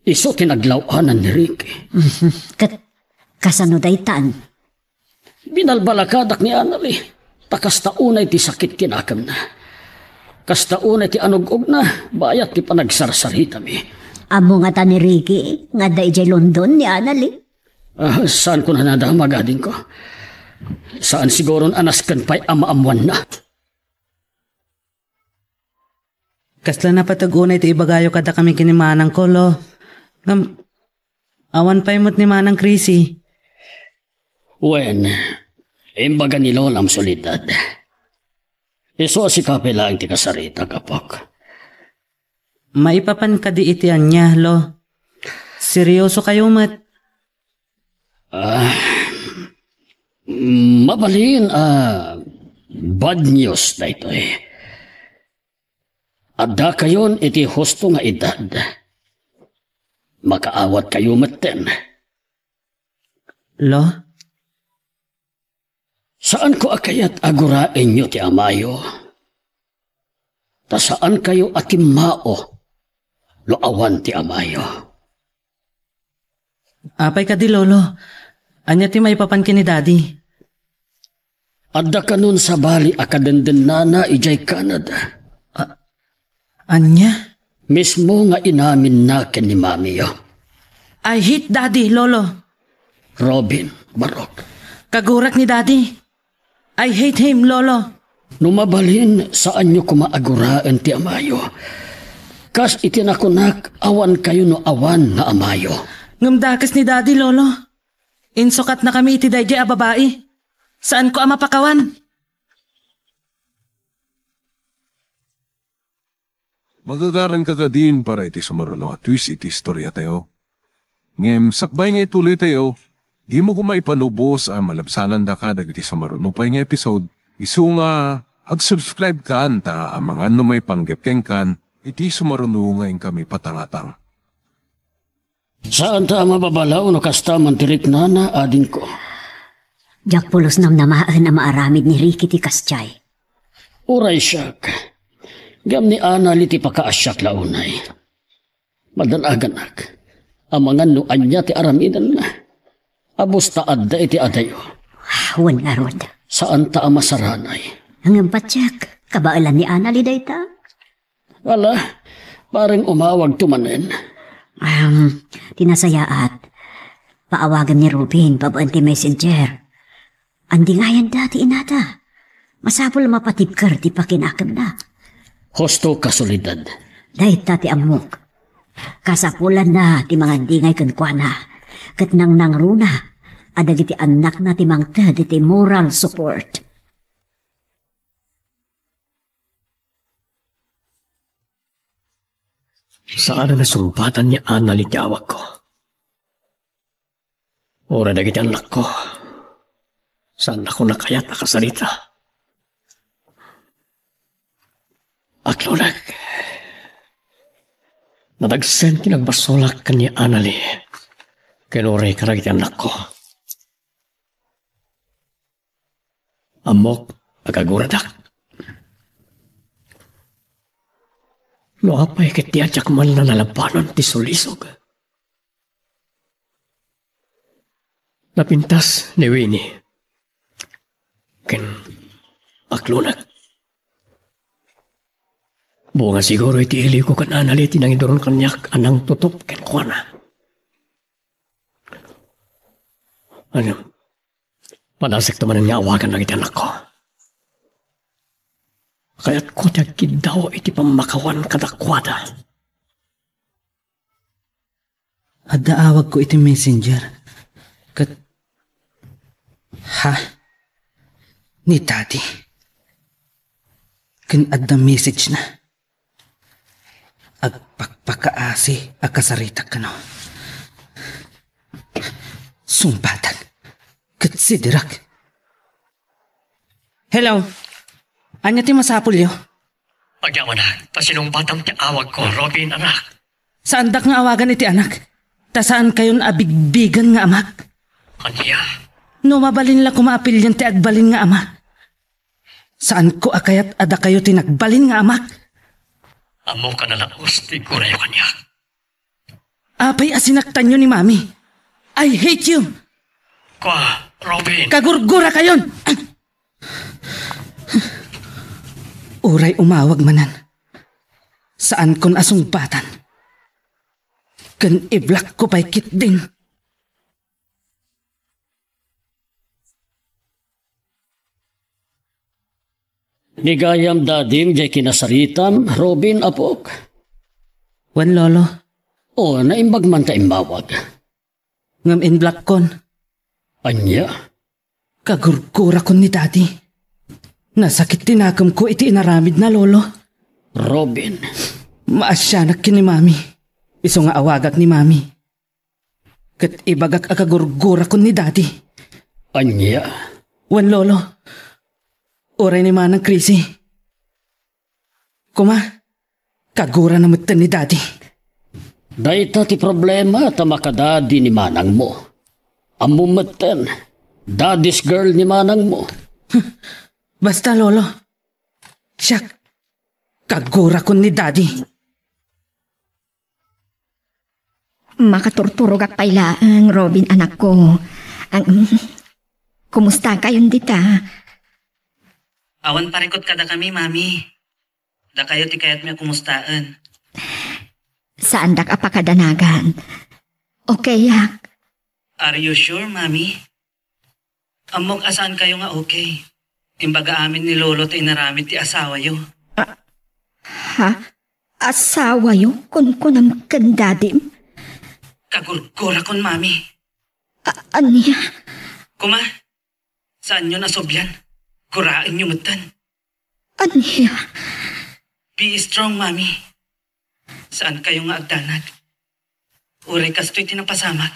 isu ti naglaw-anan ni Ricky. Mhm. Ket kasano daytan? Binalbalakadak ni Anali, ta kasta unay ti sakit ti nakemna. Kasta unay ti anug-ogna, bayat ti panagsarsaritami. Ammo ngata ni Ricky nga adda idiay London ni Anali? Ah, saanko a nadamag, adingko. Saan siguron a nasken pay a maammoanna. Kasla napateg unay ti ibagayo kadakami ken ni Manangko, Lo. Ngem, awan pay met ni Manang Chrissy. Wen, imbaga ni Lolam Soledad. Isu a sika pay laeng ti kasaritak, apok. Maipapan kadi iti ania, Lo? Seriosokayo met. Ah, mabalin a bad news daytoy. Addakayon iti husto nga edad. Makaawatkayo metten. Lo? Saanko a kayat a guraenyo ti amayo. Ta saankayo a timmao no awan ti amayo. Apay kadi, Lolo? Ania ti maipapan ken ni Daddy? Adda kanon sabali a kadendennana idiay Canada. A-, ania? Mismo nga inaminna ken ni Mamiyo. I hate Daddy, Lolo. Robin, Barok. Kagurak ni Daddy. I hate him, Lolo. No mabalin, saanyo koma a guraen ti amayo. Kas iti nakunak, awankayo no awan nga amayo. Ngem dakes ni Daddy, Lolo. Insukatnakami iti daydiay a babai. Saanko a mapakawan. Magagaranka kadin para iti sumaruno a twist iti istoriatayo. Ngem sakbay nga ituloytayo, dimo koma ipalubos a malabsanandaka dagiti sumaruno pay nga episode, isu nga ag-subscribe kan ta amangan no maipanggep kenkan iti sumaruno nga inkami patangatang. Saanta a mababalaw no kasta man ti riknana, adingko. Diak pulos namnamaen a maaramid ni Ricky ti kasdiay. Uray siak. Ngem ni Anali ti pakaasiak la unay. Madanaganak. Amangan no ania ti aramidenna. Abus ta adda iti adayo. Wen ngarud. Saanta a masaranay. Ngem patiek, kabaelan ni Anali dayta. Ala, bareng umawagto manen. Am, ti nasayaat, paawagem ni Robin babaen ti messenger. Andingayanda ti inada. Masapul a mapatibker ti pakinakemna. Husto ka, Soledad. Dayta ti ammok. Kasapulanna ti mangandingay kenkuana, ket nangnangruna a dagiti annakna ti mangted iti moral support. Saan a nasungpatan ni Anali ti awagko. Uray dagiti annakko, saannakon a kayat a kasarita. Aklonek, nadagsen ti nagbasolak ken ni Anali ken uray kadagiti annakko. Ammok a kaguradak. No apay ket ti a diak man nalabanan ti sulisog. Napintas ni Winnie ken aklonek. Bunga siguro iti iliwko ken Anali ti nangiduron kaniak a nangtutop kenkuana. Ano? Panasekto manen nga awagan dagiti annakko. Kayatko ti agkiddaw iti pammakawan kadakuada. Adda awagko iti messenger. Ket, ha? Ni Daddy. Ken adda message na. Agpakpakaasi a kasaritak kano. Sungbatak ket sidirak. Hello. Ania ti masapulyo? Agyamanak, ta sinungbatam ti awagko, Robin, anak. Saandak nga awagan iti anak, ta saankayon a bigbigen nga amak. Ania? No mabalin la koma a pilien ti agbalin nga ama, saanko a kayat a dakayo ti nagbalin nga amak. Ammok a nalaus ti igurayo kaniak. Apay a sinaktanyo ni Mami? I hate you! Kua, Robin! Kagurgurakayon! Uray umawag manen, saankon a sungbatan. Ken iblakko pay ketdin. Ni gayam dadim diay kinasaritam, Robin, apok? Wen, Lolo. O, naimbag man ta immawag. Ngem inblakkon. Ania? Kagurgurakon ni Daddy. Nasakit ti nakemko iti inaramidna, Lolo. Robin. Maasianak ken ni Mami. Isu nga awagak ni Mami. Ket ibagak a kagurgurakon ni Daddy. Ania? Wen, Lolo. Uray ni Manang Chrissy. Koma, kagurana metten ni Daddy. Dayta ti problema ta makadadi ni manangmo. Ammom metten, daddy's girl ni manangmo. Basta, Lolo. Siak, kagurakon ni Daddy. Makaturturogak pay laeng, Robin, anakko. Ang, kumustakayon dita? Awan parikut kadakami, Mami. Dakayo ti kayatmi a kumustaen. Saandak a pakadanagan. Okayak. Are you sure, Mami? Ammok a saankayo nga okay. Imbaga amin ni Lolo ti inaramid ti asawayo. Ha? Asawayo? Kunkunam ken dadim? Kagurgurakon, Mami. A-, ania? Kuma, saanyo nasublian? Guraenyo metten. Ania? Be strong, Mami. Saankayo nga agdanag. Uray kastoy ti napasamak,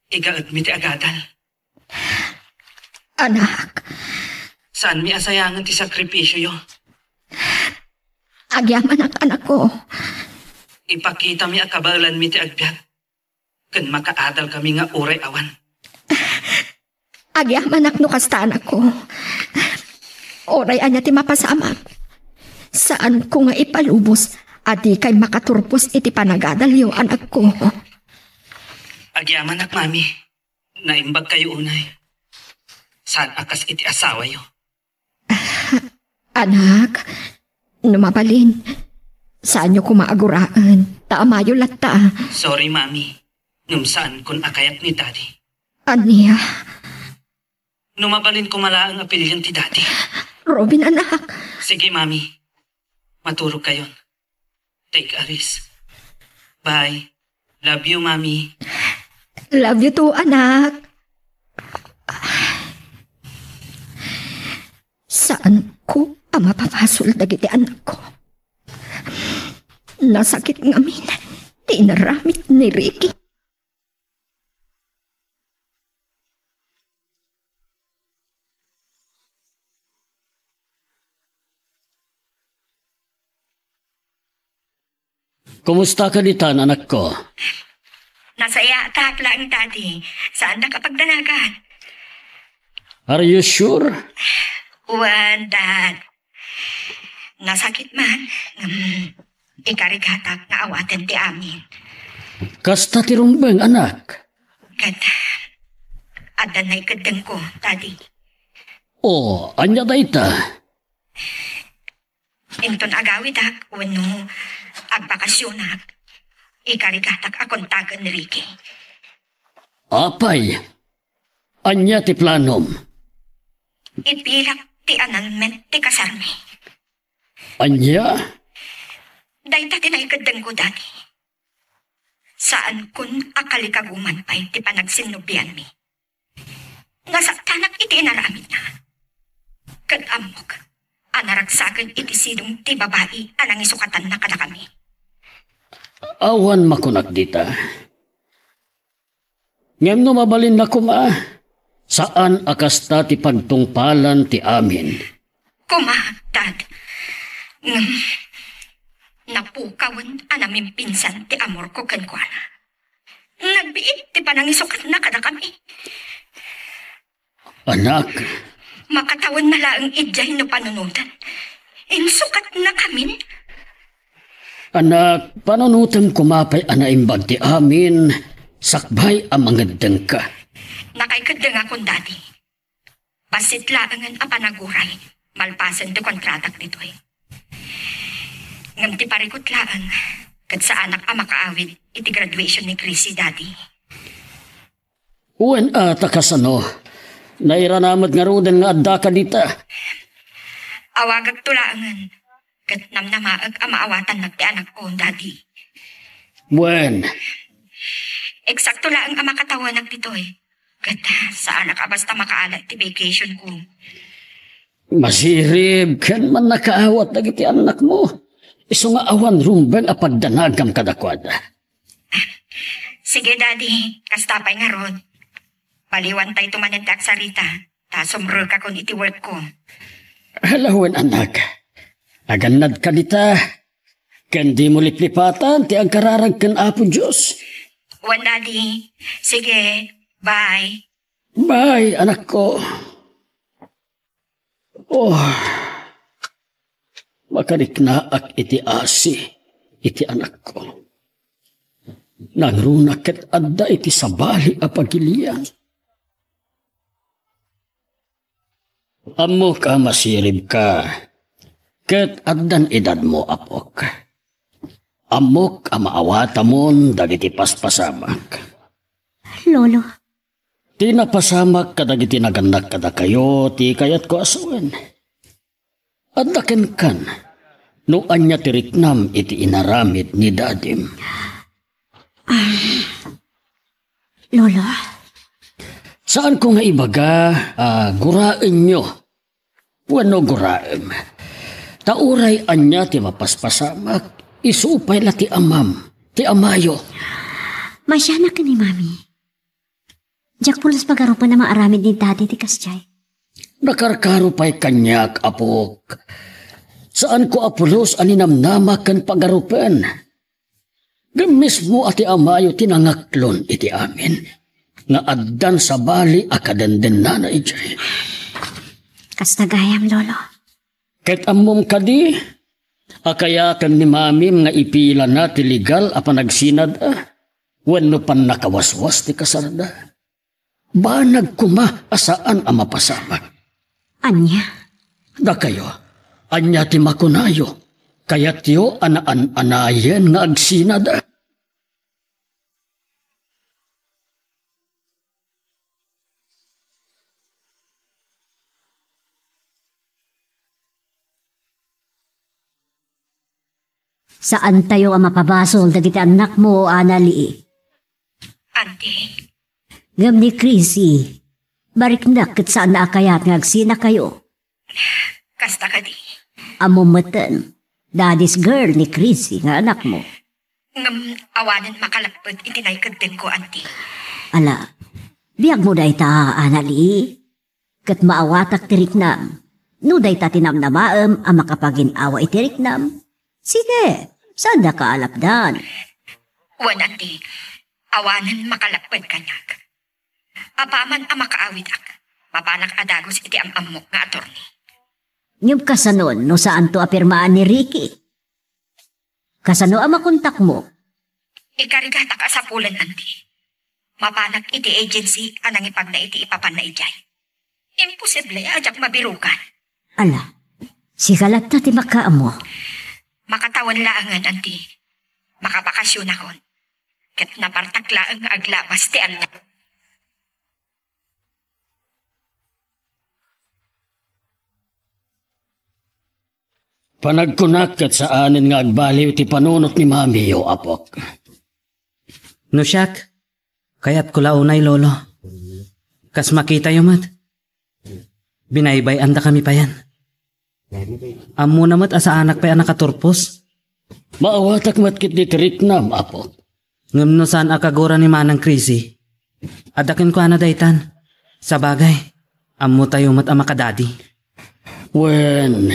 igaedmi ti agadal. Anak. Saanmi a sayangen ti sakripisioyo. Agyamanak, anakko. Ipakitami a kabaelanmi ti agbiag. Ken makaadalkami nga uray awan. Agyamanak no kasta, anakko. Uray ania ti mapasamak, saanko nga ipalubos a dikay makaturpos iti panagadalyo, anakko. Agyamanak, Mami. Naimbagkayo unay. Saan a kas iti asawayo. Anak, no mabalin, saanyo koma a guraen, ta amayo latta. Sorry, Mami. Ngem saankon a kayat ni Daddy. Ania? No mabalin koma laeng a pilien ti Daddy. Robin, anak. Sige, Mami. Maturog kayon. Take a rest. Bye. Love you, Mami. Love you too, anak. Saanko a mapabasol dagiti anakko. Nasakit ngamin ti inaramid ni Ricky. Kumusta ka ditan, anakko? Nasayaat laeng, Daddy. Saandak a pagdanagan. Are you sure? Wen, Dad. Nasakit man, ngem ikarigatak nga awaten ti amin. Kasta ti rumbeng, anak. Ket adda naikeddengko, Daddy. O, ania dayta? Inton agawidak wenno agbakasionak, ikarigatak a kontaken ni Ricky. Apay, ania ti planom? Ipilak ti annulment ti kasarmi. Ania? Dayta ti naikeddengko, Daddy. Saankon a kalikaguman pay ti panagsinnublianmi. Nasaktanak iti inaramidna. Ket ammok a naragsaken iti sidong ti babai a nangisukatanna kadakami. Awan makunak dita. Ngem no mabalinna koma, saan a kasta ti pagtungpalan ti amin. Koma, Dad. Ngem, nap-, pukawen a namimpinsan ti amorko kenkuana. Nagbiit ti panangisukatna kadakami. Anak. Makatawenna laeng idiay no panunoten. Insukatnakamin. Anak, panunotem koma pay a naimbag ti amin, sakbay a mangeddengka. Nakaikeddengakon, Daddy. Bassit laengen a panaguray, malpasen ti kontratak ditoy. Ngem ti parikut laeng, ket saanak a makaawid iti graduation ni Chrissy, Daddy. Wen a ta kasano? Nairana met ngaruden nga addaka dita. Awagakto laengen, ket namnamaek a maawatannak ti anakko, Daddy. Wen. Eksakto laeng a makatawenak ditoy. Ket saanak a basta makaala ti vacation ko. Masirib ken mannakaawat dagiti annakmo. Isu nga awan rumbeng a pagdanagam kadakuada. Sige, Daddy. Kasta pay ngarud. Baliwantayto manen ti agsarita, ta sumrekakon iti workko. Ala wen, anak. Agannadka dita, ken dimo liplipatan ti agkararag ken Apo Dios. Wen, Daddy. Sige, bye. Bye, anakko. Oh, makariknaak iti asi iti anakko. Nangruna ket adda iti sabali a pagilian. Ammok a masiribka, ket addan edadmo, apok. Ammok a maawatamon dagiti paspasamak. Lolo. Ti napasamak kadagiti nagannak kadakayo ti kayatko a sawen. Adda kenkan no ania ti riknam iti inaramid ni dadim. Ah, Lolo? Saanko nga ibaga a guraenyo wenno guraem. Ta uray ania ti mapaspasamak, isu pay la ti amam, ti amayo. Masianak ken ni Mami. Diak pulos pagarupen a maaramid ni Daddy ti kasdiay. Nakarkaro pay kaniak, apok. Saanko a pulos a ninamnama ken pagarupen. Ngem mismo a ti amayo ti nangaklon iti amin nga addan sabali a kadendennana idiay. Kasta gayam, Lolo. Ket ammom kadi a kayaten ni Mamim nga ipilana ti legal a panagsinada wenno pannakawaswas ti kasarda? Banag koma a saan a mapasamak. Ania? Dakayo, ania ti makunayo? Kayatyo a naan-anayen nga agsinada? Saantayo a mapabasol dagiti annakmo, Ana Lee. Anti? Ngem ni Chrissy, mariknak ket saanna a kayat nga agsinakayo. Kasta kadi? Ammom metten, daddy's girl ni Chrissy nga anakmo. Ngem awanen makalapped iti naikeddengko, anti. Ala, biagmo dayta, Ana Lee. Ket maawatak ti riknam. No dayta ti namnamaem a makapagin-awa iti riknam, sige, saandaka a lapdan. Wen, anti, awanen makalapped kaniak. Apaman a makaawidak, mapanak a dagus iti am-ammok nga atorni. Ngem kasanon no saanto a pirmaan ni Ricky? Kasano a makontakmo? Ikarigatak a sapulen, anti. Mapanak iti agency a nangipagna iti ipapanna idiay. Imposible a diak mabirukan. Ala, sika latta ti makaammo. Makatawen laengen, anti. Makabakasionakon. Ket napartak laeng nga aglabas ti annak. Panagkunak ket saanen nga agbaliw ti panunot ni mamiyo, apok. No siak, kayatko la unay, Lolo. Kas makitayo met, binaybay-andakami payen. Ammona met a saanak pay a nakaturpos. Maawatak met ketdi ti riknam, apok. Ngem no saan a kagura ni Manang Chrissy, adda kenkuana daytan. Sabagay, ammotayo met a makadadi. Wen,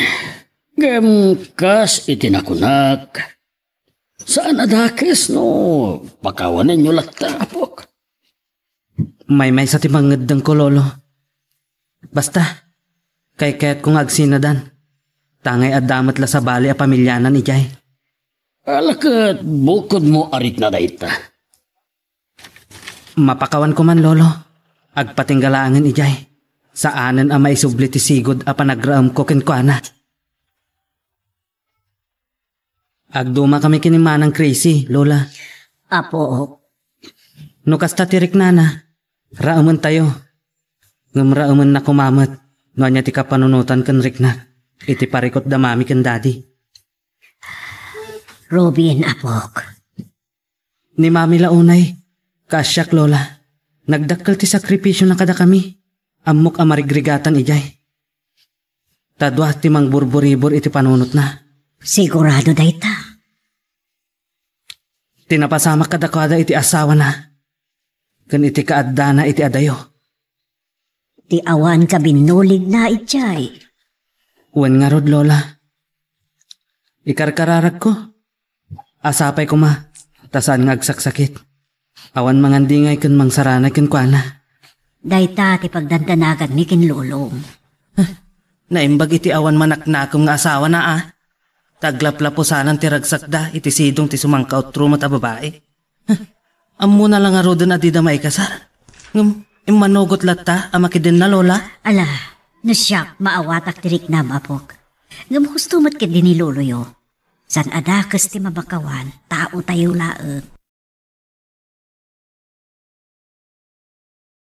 ngem kas iti nakunak, Saan a dakes no pakawanenyo latta, apok. Maymaysa ti mangeddengko, Lolo. Basta, kaykayatko nga agsinadan. Tangay adda met la sabali a pamilianan idiay. Ala ket bukodmo a rikna dayta. Mapakawanko man, Lolo. Agpatingga laengen idiay. Saanen a maisubli ti sigud a panagraemko kenkuana. Agdumakami ken ni Manang Crazy, Lola. Apo. No kasta ti riknana, raementayo. Ngem raemenna koma met no ania ti kapanunotan ken riknak iti parikut da Mami ken Daddy. Robin, apok. Ni Mami la unay, kaasiak, Lola. Nagdakkel ti sakripisiona kadakami. Ammok a marigrigatan idiay. Ta dua ti mangburburibor iti panunotna. Sigurado dayta. Ti napasamak kadakuada iti asawana ken iti kaaddana iti adayo. Ti awan kabinnuligna idiay. Wen ngarud, Lola. Ikarkararagko. Asapay koma, ta saan nga agsaksakit. Awan mangandingay ken mangsaranay kenkuana. Dayta ti pagdandanaganmi ken lolom. Naimbag iti awan manaknakem nga asawana, a. Ta aglaplapusanan ti ragsakda iti sidong ti sumangkautro met a babai. Ammona la ngaruden a dida maikasar. Ngem, immanugot latta a makidenna, Lola. Ala, no siak, maawatak ti riknam, apok. Ngem husto met ketdi ni loloyo. Saan a dakes ti mapakawan, taotayo laeng.